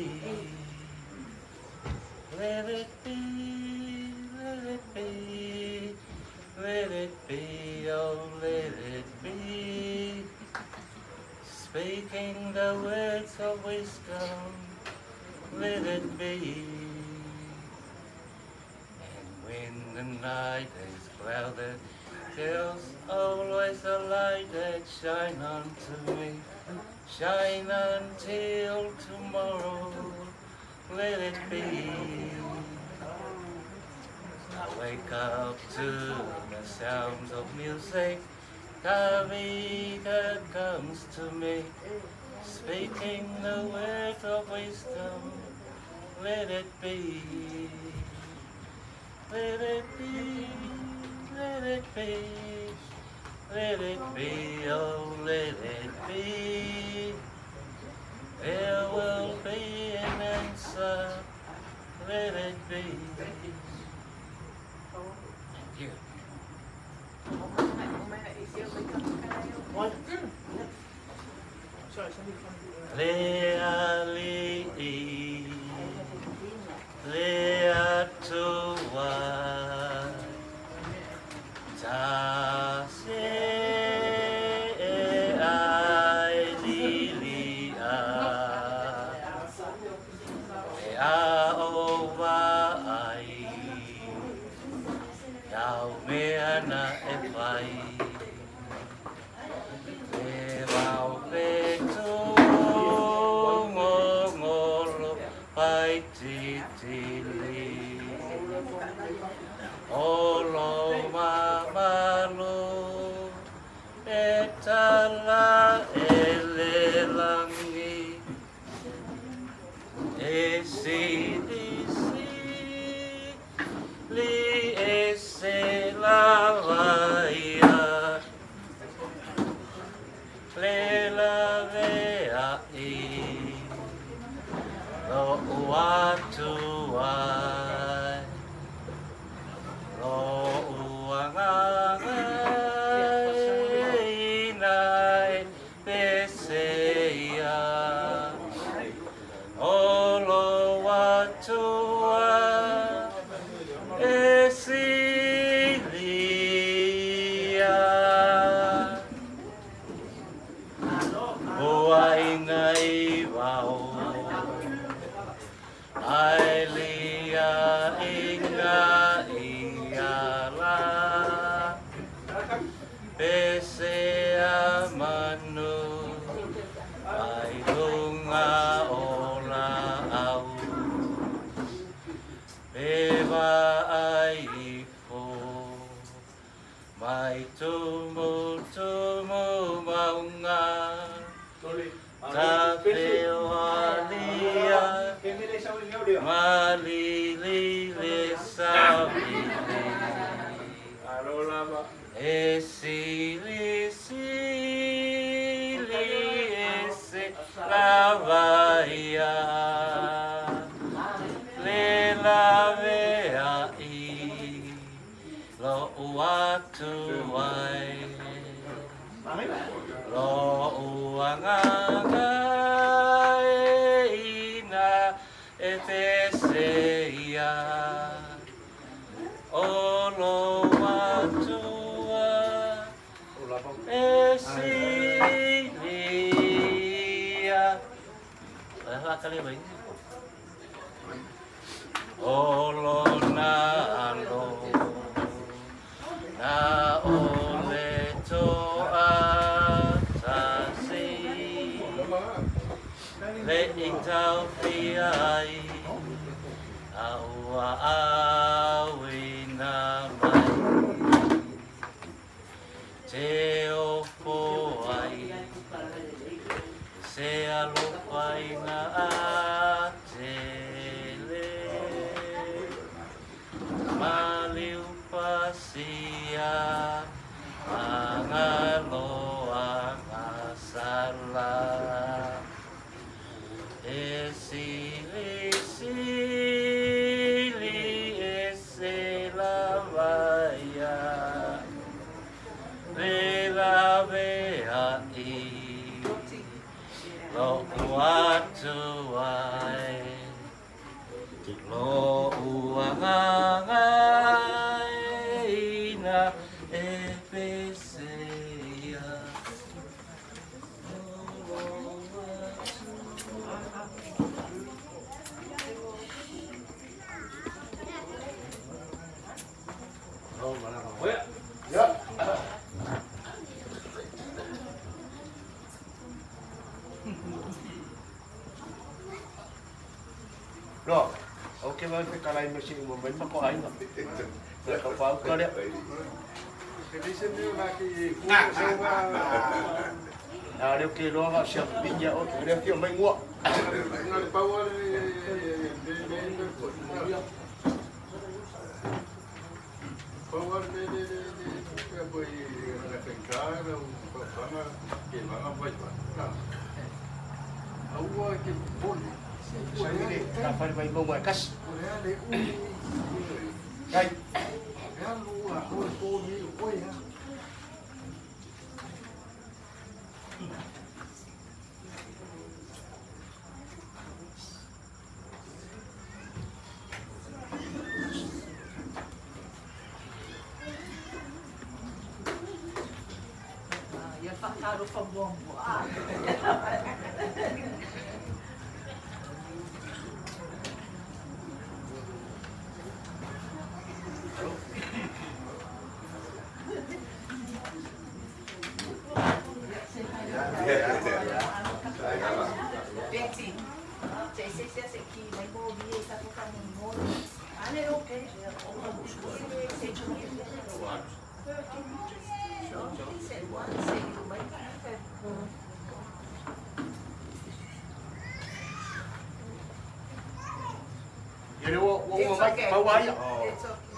let it be, let it be, let it be, oh let it be. Speaking the words of wisdom, let it be. And when the night is clouded, there's always a light that shines unto me, shine until tomorrow, let it be. I wake up to the sounds of music, Kavika comes to me, speaking the words of wisdom, let it be. Let it be, let it be, let it be, oh let it be. There will be. Thank you. Le ali'i, le atua, ta se ai lilia, e a o wa ai, tau mea na e whai. E wau whetu ngongolo pai titili. Olo mamalu e tala e le langi. E si si li e se la vaia. Le la vea i lo atu ai. Lo uanga ina e peseia. O lo atua e silia. Oa inga i wao, ai lia inga ia la. Pesea manu, ai lunga o la au. Pewa ai ifo, mai tumu tumu maunga. Ta feoalia, malili le savili. E sili sili e se lavaia. Le lavea i lo atu ai. Lo uanga ina e peseia. O lo atua e silia. O lo na alo na o le toa tasi. Le i tau fia ai, a ua awina mai. Te opo ai, se alofa ina a tele. Maliu pasia, angaloa ngasala. E sili sili e se lavaia. Le lavea i lo atu ai. Lo uanga ina e peseia. Lo, okay, vai ficar lá em meu momento para correr. le umi. Kai. E alu a hoi pō ni o oe a. Ia whakaro whamuamua. Betty, te se se se ki mai mo vi e sa ko ka mo mo. Ale okay. Se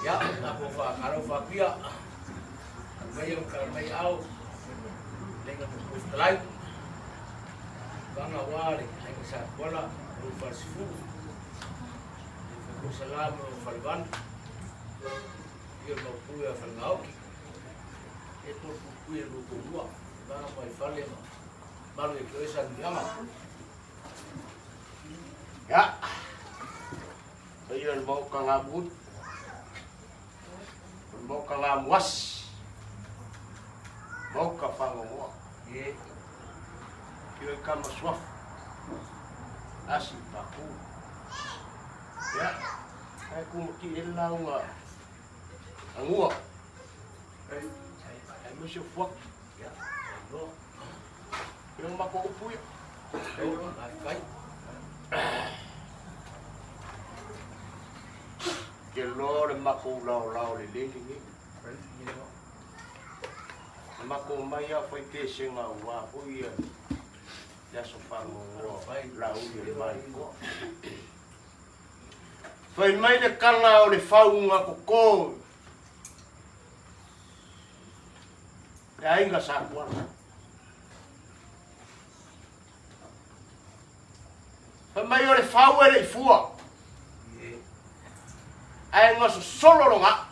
Ia, na ko whakaro whapia. Mai o ka mai au. Lenga mo kustalai. Banga wale, ai ka sa kola, o falsifu. Ko salam o falvan. Ia mo pui a falngauki. E to pui e lo ko lua. Banga mai fale ma. Malu e koe sa niama. Ya. Ia le mau ka ngā mut. Mau ka ngā muas. Mau ka whangongoa. Ye. Kio e kama suafu. Asi paku. Ya. Ai ku ki e launga. Angua. Ai ai mo se fuak. Ya. No. Kio mako upu ia. Ai kai. Ke lo le mako lao lao le lele ni. Le mako mai a fai te senga ua foi ia. Le aso whangongoa la ui le mai koa. Fai mai le kala o le faunga koko. Le ainga sa kuala. Fai mai o le fau e le ifua. Ai ngaso solo longa.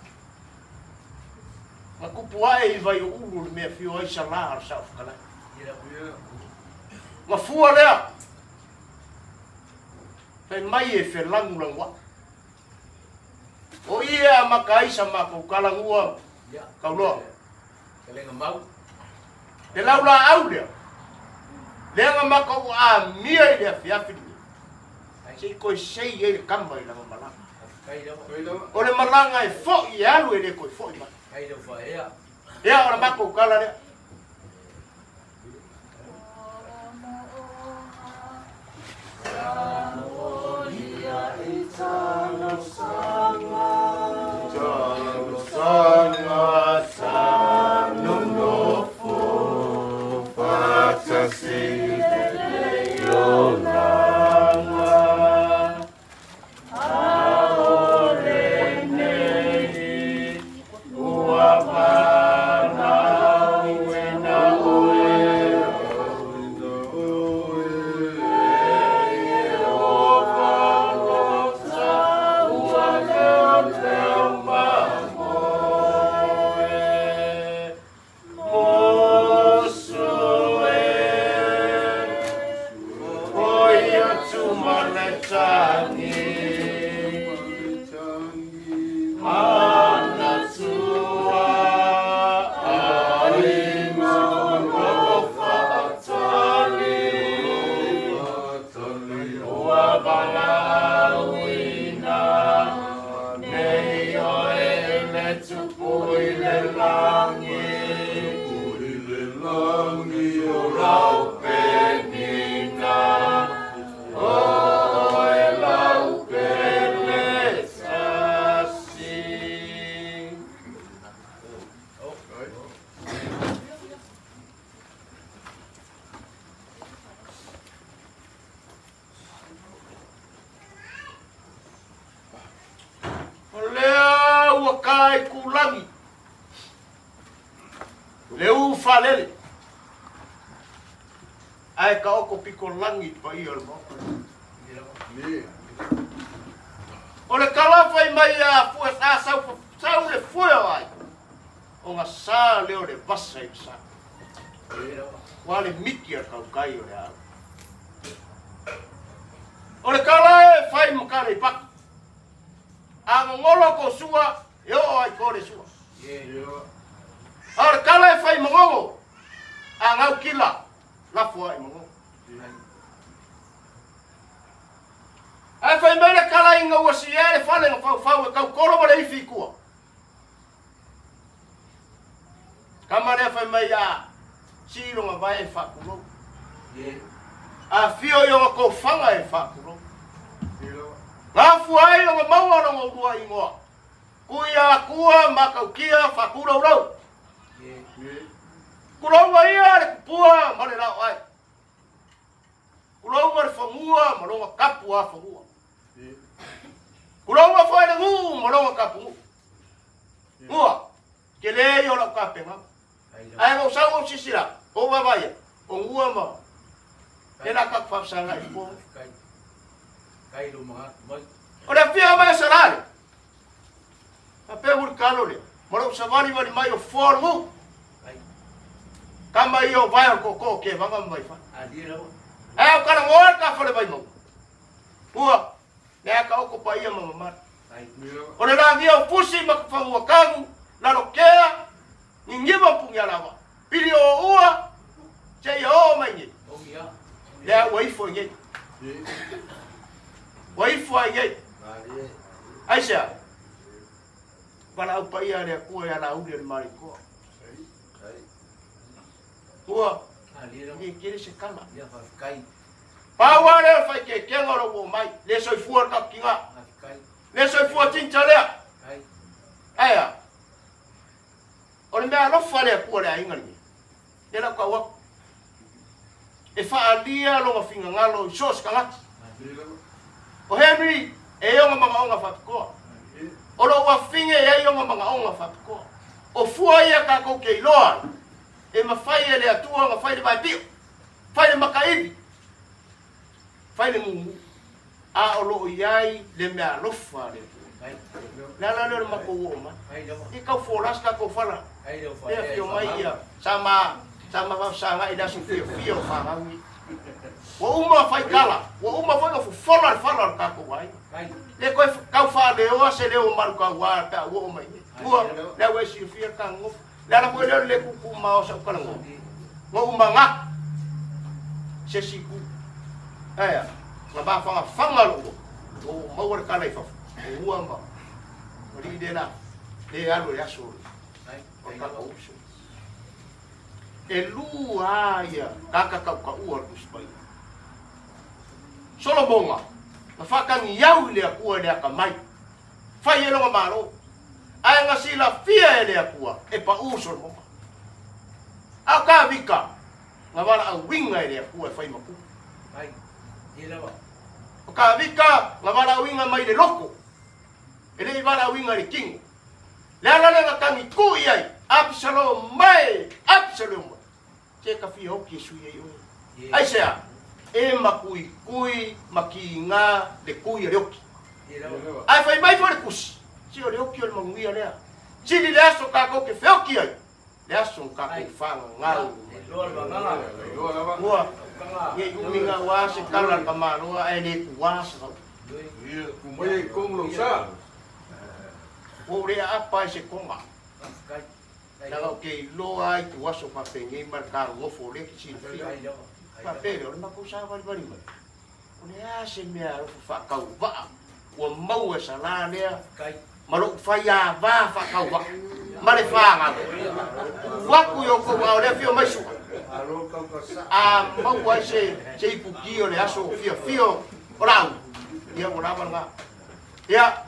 Nga kupu ae i vai o ulu le mea fio ai sa la al sa ufkalai. Nga fua lea. Fai mai e felangu langua. O ia maka aisa mako kalangua. Kauloa. Kalenga mau. Le laula au lea. Lea nga maka o a mia i lea fiafi ni. Sei koe sei e le kama i langa malanga. O le malanga e fo i alu e le koe fo i mai. Ea o le mako ukala lea. Talosaga sa nonofo fatasi le olanga. Le u falele. Ai ka oko piko langi pa i o le maoka. O le kala mai a fue sa sau sau le fue o ai. O ngā sā leo le vasa i sa. Wa le miki a kaukai o le au. O le kala e whai makare i paka. A ngongolo ko sua, e o ai ko le sua. A o le kala e whai mangongo, a ngau kila, lafua i mangongo. Ai whai mai le kala i ngau asi e le whale ngā whau e kau koro ma le ifi kua. Kama lea whai mai a siro ngā vai e whakurou. A fio i o ngā kōwhanga e whakurou. Ngā fuai o ngā maua o ngā urua ingoa. Kui a kua makaukia whakurou rau. Kuronga ia le kupua ma le lau ai. Kuronga le whangua ma longa kapu a whangua. Kuronga whai le ngu ma longa kapu ngu. Ngua, ke le i o lau kapenga. Ai ngau sau o sisira, o wawaia, o ngua ma. Te la kaku whapsanga i po. O le fia mai sarale. A pe huri kalo le. Ma lou savali wali mai o fua ngu. Kama i o vai o koko ke wanga mai wha. Ai o kara ngoa ka whale vai mau. Ua, nea ka oko pa ia mamamara. O le langia o pusi ma ka whangua kangu, lalo kea, ngingiwa pungi alawa. Pili o ua, te ia o mai nge. Lea ua ifo nge. Ua ifo ai nge. Ai sea, pala au pa ia lea kua ia la uli le marikoa. Ua, nge kere se kala. Pau lea whai ke kenga ro o mai, le soifua ka kinga. Le soifua tinta lea. Aia. O le mea alofa lea kua lea inga lengi. Le lau kau aku. E whaalia longa fingangalo i so se kangati. O Henry, e onga mga onga whapikoa. O lo ua finge e ai onga mga onga whapikoa. O fua ia kākou ke iloa. E mawhai e le atua nga whai le vaipio. Whai le makaivi. Whai le mumu. A o loo iai le mea alofa le atua. Le ala leo le mako uo mai. I kau fōlas ka kau whala. Lea fio mai ia. Sa ma whawsanga i lasu fio fio whangangi. Wa uma whai kala. Wa uma whai nga fufola le whala o le kākou ai. Le koe kau whaleoa se leo maru kau wā pea uo mai. Ua lea ue silfia ka ngofu. Le ala koe leo le kuku mao sa ukala ngo. Ngo uma ngā. Se siku. Aia. Nga bā whanga whanga lo. O maua le kala i whafu. O ua ma. O li le la. Le alo le aso. O kākou uso. E lua ia kaka kau ka ua le Solomonga. Na whakangi iau i le akua le aka mai. Whai e longa malo. Ai ngā sila fia e le akua e pa u Solomonga. Au ka vika. Ngā wala au winga e le akua e whai maku. O ka vika ngā wala au winga mai le loko. E le i wala au winga le kingo. Le ala le ngā tangi ku i ai. Absalom mai! Absalom mai! Te ka whia hoki e sui ai oe. Ai sea, e makui kui maki ngā le kui a le oki. Ai whai mai fo le kusi. Si o le oki o le manguia lea. Sili le aso kākou ke wheoki ai. Le aso kākou whanga ngau. Ua, nge umi ngā wā se kala ka maloa e le ku wā se rau. Kumai e kong lo sa. O rea apa e se konga. Nanga o ke iloa ai tu aso whapengei mar ka ngofo le ki silfia. Whapere, o le mako sa wari wari mai. O le a se mea alofa whakau waa. Ua mau e sa la lea. Ma lou whai a wā whakau waa. Ma le whāngau. Waku i o kou au lea fio mai sua. A mau ai se ipuki o le aso fio fio o lau. Ia o lawa ngā. Ia,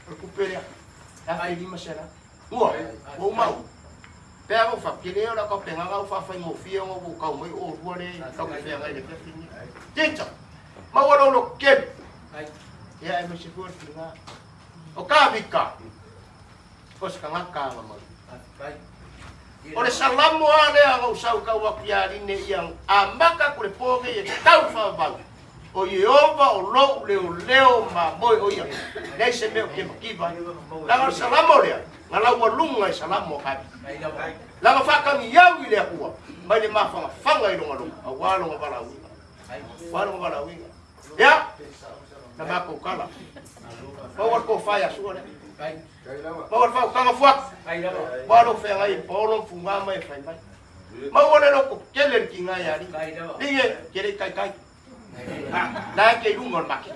o le kupe lea. Ia whai lima se la. Ua, ua umau. Pea ngau wha, ke leo la kau penga ngau wha whai ngō fia ngau wau kau mai o rua le, kau ke whea ngai le pia whini. Tinta, maua lau lo kelu. Ia e mai se fua le whina. O ka vika, o se kangaka nga mau. O le salamo a lea ngau sau kau aku ia line ia a maka ku le pōge e tau whawau. O Ieova o lou leoleo ma moe o ia. Nei se mea o ke makiva. Laga o salamo lea, nga lau alunga i salamo a kavi. Laga whakangi au i lea kua, mai le mawhanga whanga i longa longa, a wā longa wala uiga. Wā longa wala uiga. Ia, na mākou kala. Maua ko whai asua lea. Maua le whaukanga fuaku. Maua lo whea ngai paolo mfunga mai whai mai. Maua le loko kele le ki ngai ari. Lige, kere kai kai. Na ke lunga o le maki.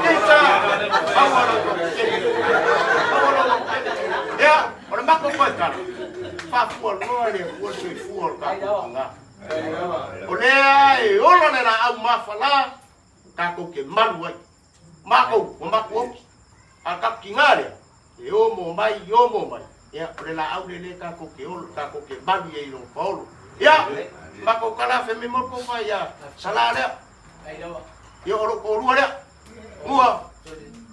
Keita, maua lo kele. Maua lo kele. Ia, o le mako koe kala. Whafua loa le ua soifua o le kākou ki ngā. O lea e ola le la au mawhala, kākou ke malu ai. Mākou, o maku oki. A kaku ki ngā lea, e o mō mai, o mō mai. Ia, o le la au le le kākou ke olo, kākou ke malu i e i longa paolo. Ia, mākou kala fe me moko mai ia, sala lea. Ia, o loko lua lea. Mua,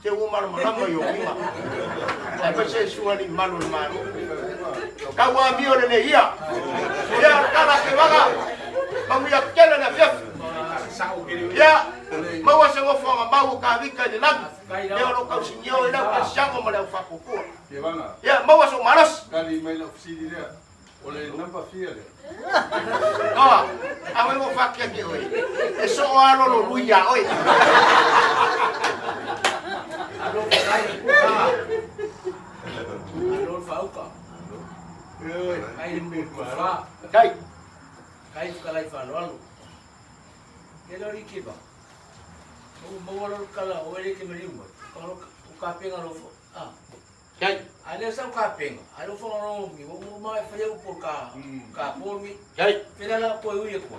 te ua malamalama i o winga. Ai pa se sunga ni malu le malu. Kau a mio le ne ia. Ia, kala ke waka. Mamu ia kele na fiafi. Ia, maua se ngofoanga mau o ka vika i le lagi. Lea o lo kau sinio e lau ka siango ma le au whakokua. Ia, maua so maros. Kali mai lau fisili lea. O le namba fia lea. Noa, a oe mo whakia ke oe. E so o alo lo lui ia oe. Alo whakai puka. Alo whauka. Kai wha. Kai. Kai whakalai whaloalo. Ke lori kiba. O maua loro kala o ele ke maliu mai. O ka penga lo fo. Ah. Kai. A le sa ka penga. A lo fo no mi o mai fa u po ka ka po mi. Kai. Fela la ko u ye ko.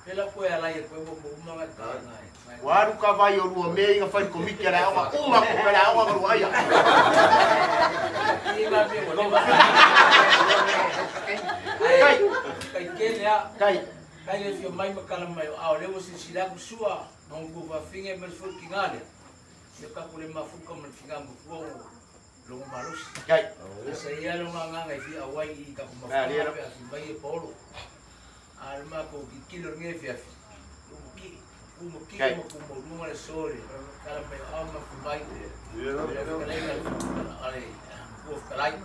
Fela ko ala ye ko mo mo ma ka ngai. Waru ka vai o rua me inga whai komiti ala aonga uma ko pera aonga ka rua aia. Kai. Kai kele a. Kai. Kai le fio mai makala mai o ao lewo sisila ku sua nongu va finge mel fu ki ngale. Se ka kule mafuka mel finga mo fu o longo malusi. Kai. Sa ia lo nganga ngai fi awai i ka ku mafuka pe fi mai e polo. Alma ko ki kilo nge fi afi. Ki ku mo ki mo ku mo lunga le sole. Kala mai ao ma ku mai. Ale ku kalai.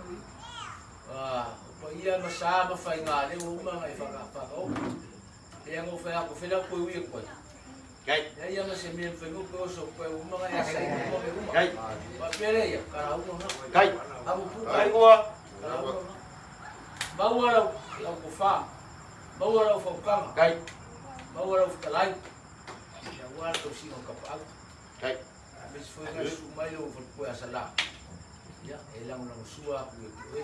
Ah, pa ia ma sa ma fai ngale o uma ngai fa ka fa o. Ia ngo fa ko fela ko ui ko. Kai. Ia ma se me fa ko so ko uma ngai sa ko me uma. Kai. Pa pele ia kara uma na. Kai. Abu pu kai goa. Maua lau ko fa. Maua lau fa kanga. Kai. Maua lau kalai. Ia wa to si o ka pa. Kai. Me se foi su mai lo fa ko asala. Ia e lang lang sua ku e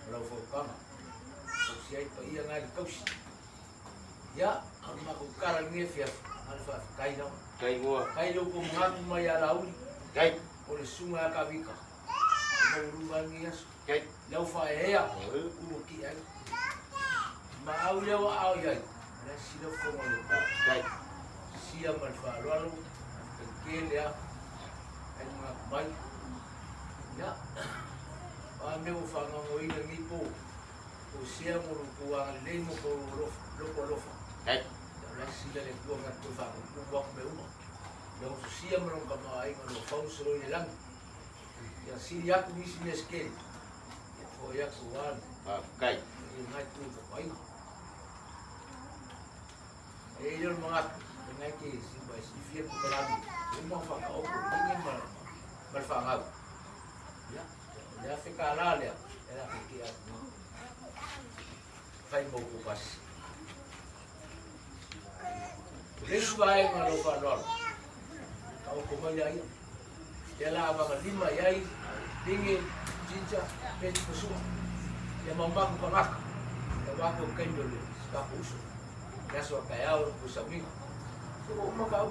lau fa kanga. Ko si ai pa ia ngai kausi. Ia, ama ko kala nge fia alfa kai na. Kai goa. Kai lo ko ngaku mai ala uli. Kai. O le sunga ka vika. Mo runga ngi aso. Kai. Lau fa e ia ku ki ai. Ma au le wa au ia. La si lo ko le. Kai. Si ama fa lo alo. Ke le a. Ai nga mai. Ia. Pa me o fa ngo ina ngi po. O sia mo ko wa le mo ko lo lo lo fa. Kai. La sila le tua nga tu fa ko wa me uma. Le o sia mo ka ma ai lo fa so lo le lang. Ya si ya ku misi me skele. Ya fo ya ku wa. Kai. E ngai tu ko pai. E yo mo nga ngai ke si ba si fie ko la mi. Uma fa ka o ko ni ma ma fa nga. Ya. Ya fe ka la le. Era ke ki a. Fai mo ko pas. Lesu ai ma lo fa lo. Kau ko mai ai. Ya la ba lima yai dinge jinja pe kusu. Ya mamba ko ngak. Ya wa ko kai lo le ka kusu. Ya so ka ya o sa mi. Ko ma ka.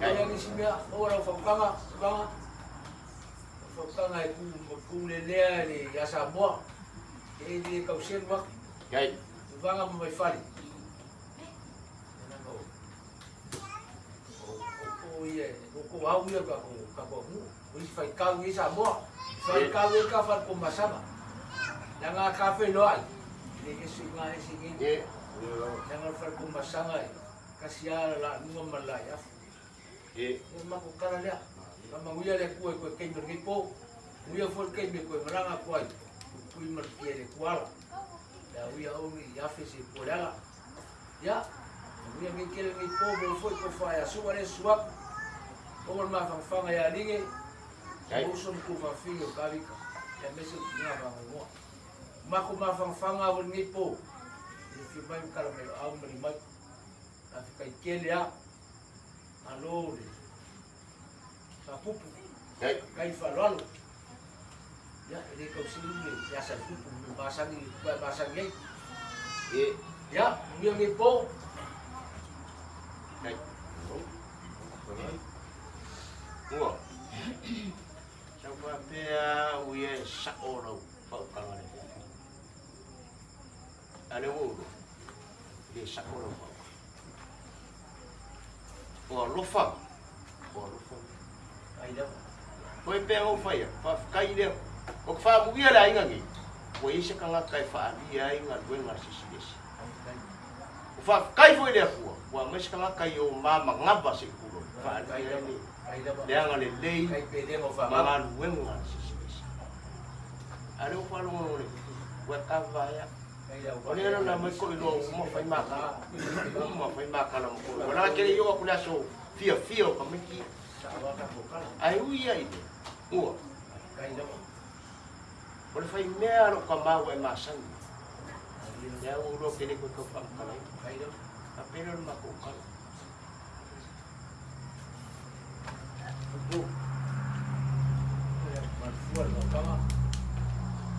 Kai ya ni simia o ra fa kanga kanga. Fa kanga e ku le le le ya sa mo. E ni ka usen wa. Kai. Vanga mo mai fali. Ko au ia ka ko mu o i fai kau i sa moa fai kau i ka fai ko masama la nga ka fe lo ai le ke si nga e si ngi la nga fai ko masanga e Tasi a la nunga ma la iafu. E mako kala lea. Mamanguia le kua koe kei me po. Uia fo kei me koe maranga koe. Pui mar pie le kuala. Ya uia o i afe se po le ala. Ya. Uia ngi kele ngi po mo fo ko fa ya suwa le suwa. O mo ma fanga ya linge. O so ku fa fi o kavika. Ya mese nga ba ngo. Mako ma fanga o ngi po. E fi mai kala me au me mai. Afika ikele a alo le fapupu kai faloalo ya ele kausilu le ya sa pupu me masangi pa masangi e ya mi ngi po kai ua sa pa pea uie sa oro pa ukanga le ale wo le sa oro pa o alofa, o alofa. Ai lava. Koe pea ngau whaia, whawhikai lea. O ka whaamuia le ainga ngi, ua ese kangaka e whaalia ai ngā luenga sisilesi. O whawhikai fo i lea kua, ua maise kangaka i o mama ngaba se kuro. Whaalia ai leanga le lei, ma ngā luenga sisilesi. A leo whalongo le, ua kawa ea. O lea la mai ko iloa uma whai mākala. Uma whai mākala moko. O la kere ioa kule aso fia fia o ka meki. Ai ui ai le. Ua. O le whai mea ro ka maua e māsangi. Lea ua kere koe kau whaamkala i. A pere o le mako ukala.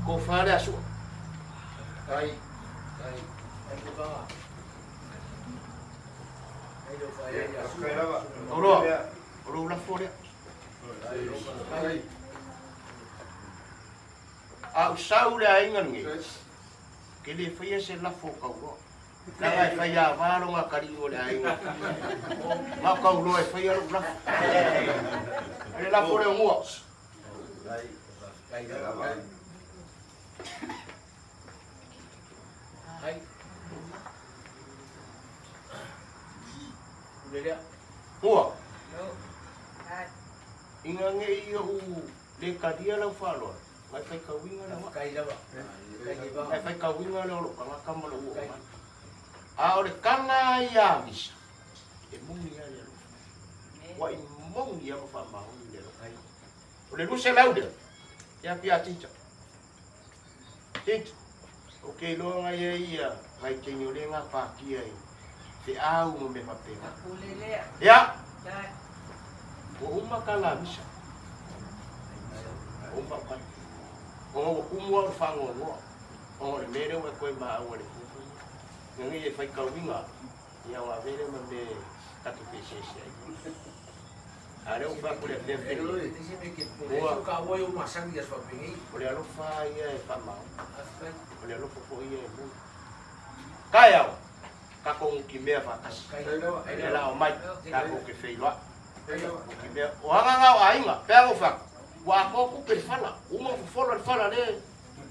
Ko whare asua. Kai. Kai. Kai lo whai ai asua. Oroa. Oro ula fōrea. A usau le ainga nge. Ke le whaia se lafo kauroa. Nanga e whaia a wāro ngā kari o le ainga. Ngā kauroa e whaia ro lafo. Le lafo le ongua. Ai. Ulelea. Ua. Inga nge ia u le karia lau whaloa. Ngai whai kauinga le wa. Kai lava. Ngai whai kauinga le olo kangaka ma lo ua mai. A o le kala ia misa. E mungi ia le alofa. Wa i mungi ia ma wha maungi le alofa. O le luse lau lea. Ia pia tinta. Tinta. O ke loa ngai e ia, ngai kengi o le ngā pākia i te au mo me whapenga. Ia! Ua uma ka la misa. Ua uma kala. O ngā ua kumua o le whangoa. O ngā le mere ua koe maa ua le kupu. Nga ngai e whai kauinga, ia ngā vere ma me take whesese ai. A leo wha kule whea whea. Ua ka ua o masangi as whapengi. O le alofa ia e whamao. O le alofa fo ia e mui. Kai au, ka kongu ki mea whakasi. E la o mai, ka kongu ke wheiloa. Ki mea, o hanga ngau ainga, pea ngau whaka. Ua ako kupe le whala, uma fofolo le whala le.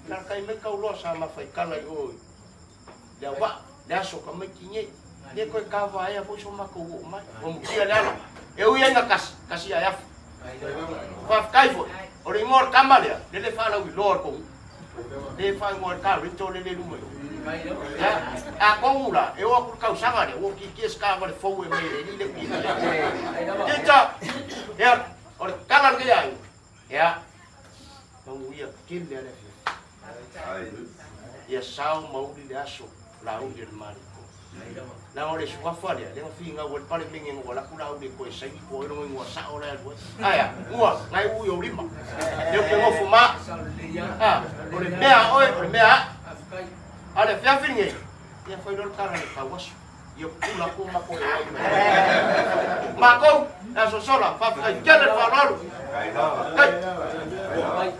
Nā kai mai kauloa sa ma whaikala i oi. Lea wa, le aso ka mai ki ngei. Le koe ka waea fo iso mako ua o mai. O mukia le ala. E ui ainga kasi, kasi ai afu. Whawhikai fo, o le ingoa kama lea, le le whalau i loa kongu. Le whai ingoa ka rito le le luma i. A kongu la, e oa kuru kausanga lea, ua ki kia ska le fou e me ni le ki. Tita, ea, o le kala le ai. Ea, kongu ia kile le fia. Ia sao mauli le aso, la uli le mariko. La o le suafa lea, le finga o le pale mingi ngua la kula uli koe saini po e rongo ngua sao le alua. Aia, ngua, ngai ui o lima. Leo ke ngofu ma. Ah, o le mea oe, o le mea. A le fia finge. Ia fai lor kara le kawasu. Ia kula ku mako e ai. Mako, la sosola, fa fa kele fa lolu. Kai.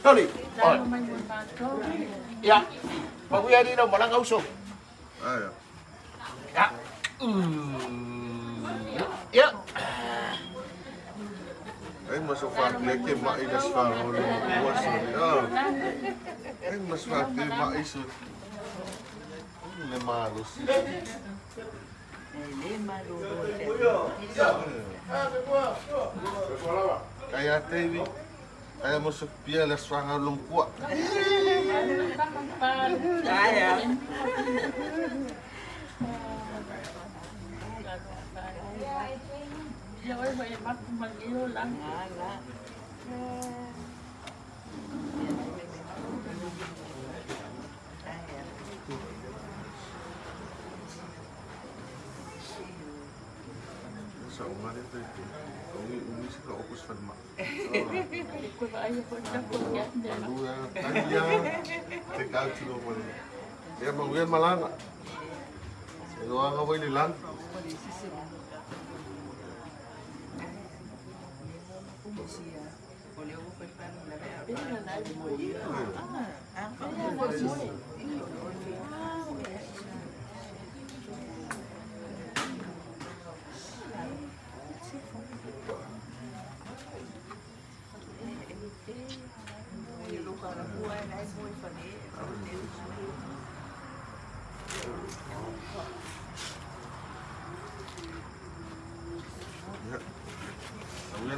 Toli. Ya. Paguia ni no malanga uso. Ya. Ya. Ai mas o fa ke mai das fa o le waso. Ai mas fa ke mai so. Le malo si. Le malo. Kaya tevi. Kaya mo sa pia la swanga lungkua. Kaya. Sa umari to ito. Umi sa ka opus fan ma. Ya manguyan malanga. Elo anga wai lilang.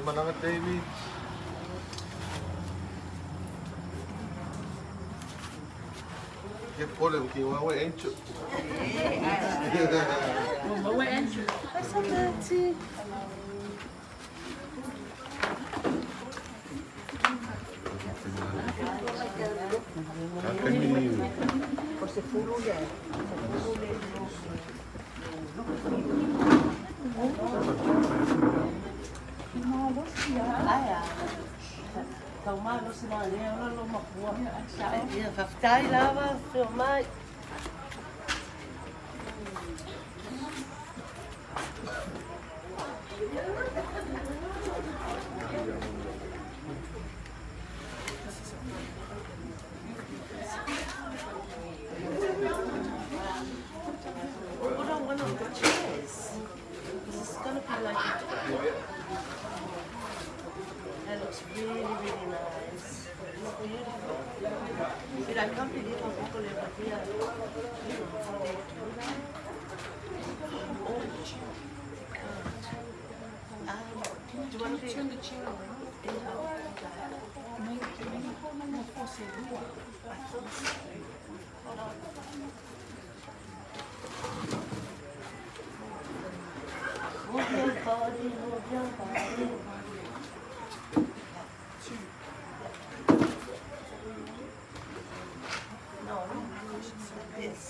Malanga Davy. Che pole un chihuahua encho. Chihuahua encho. Put on one of the chairs. This is gonna be like a... That looks really, really nice. It's beautiful. But I can't believe how people live here. How they do that. Oh, they can't. Do you want to turn the chair around? Move your body, move your body. No, like this.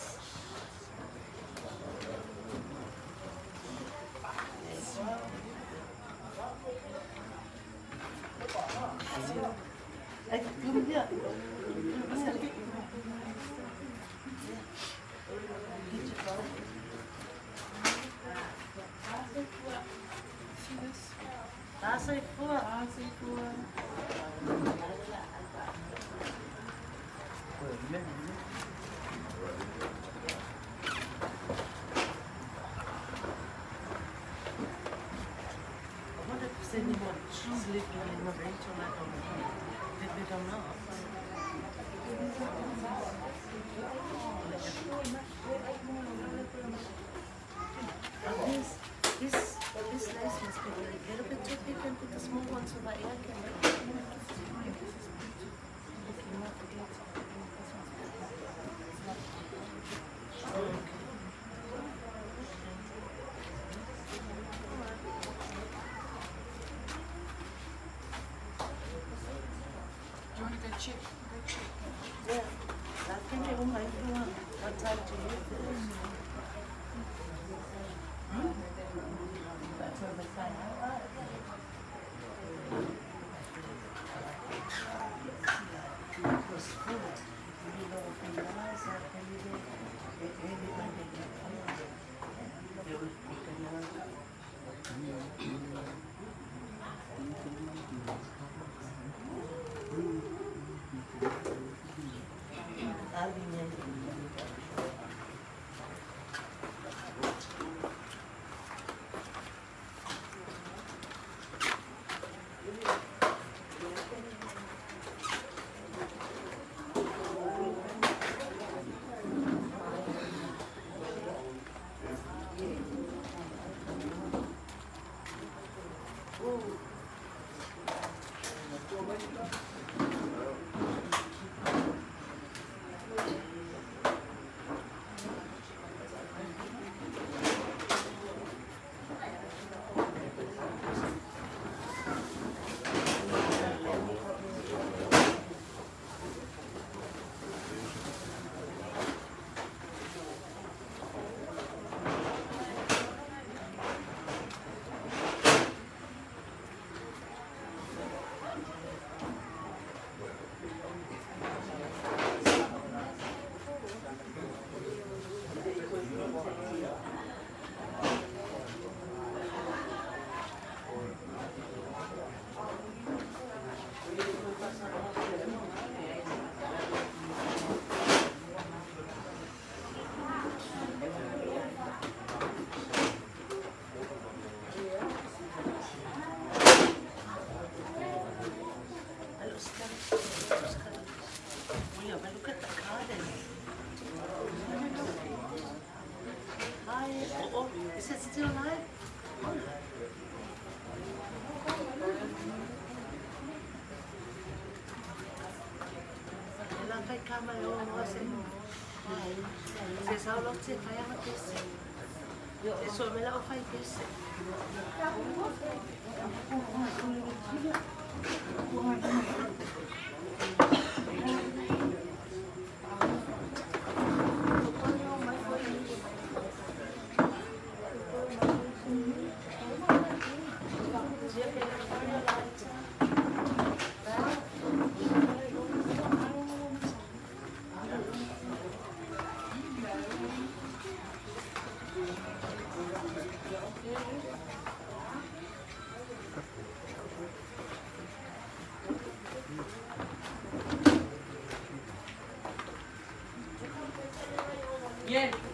I wonder if anyone sleeping in the rental like on the bed or not. This lace must be a little bit too big, and put the small ones over here. Can Check, go check. Yeah. What time do you finish? Look at the garden. Hi. Oh, is it still alive? Oh. Yeah.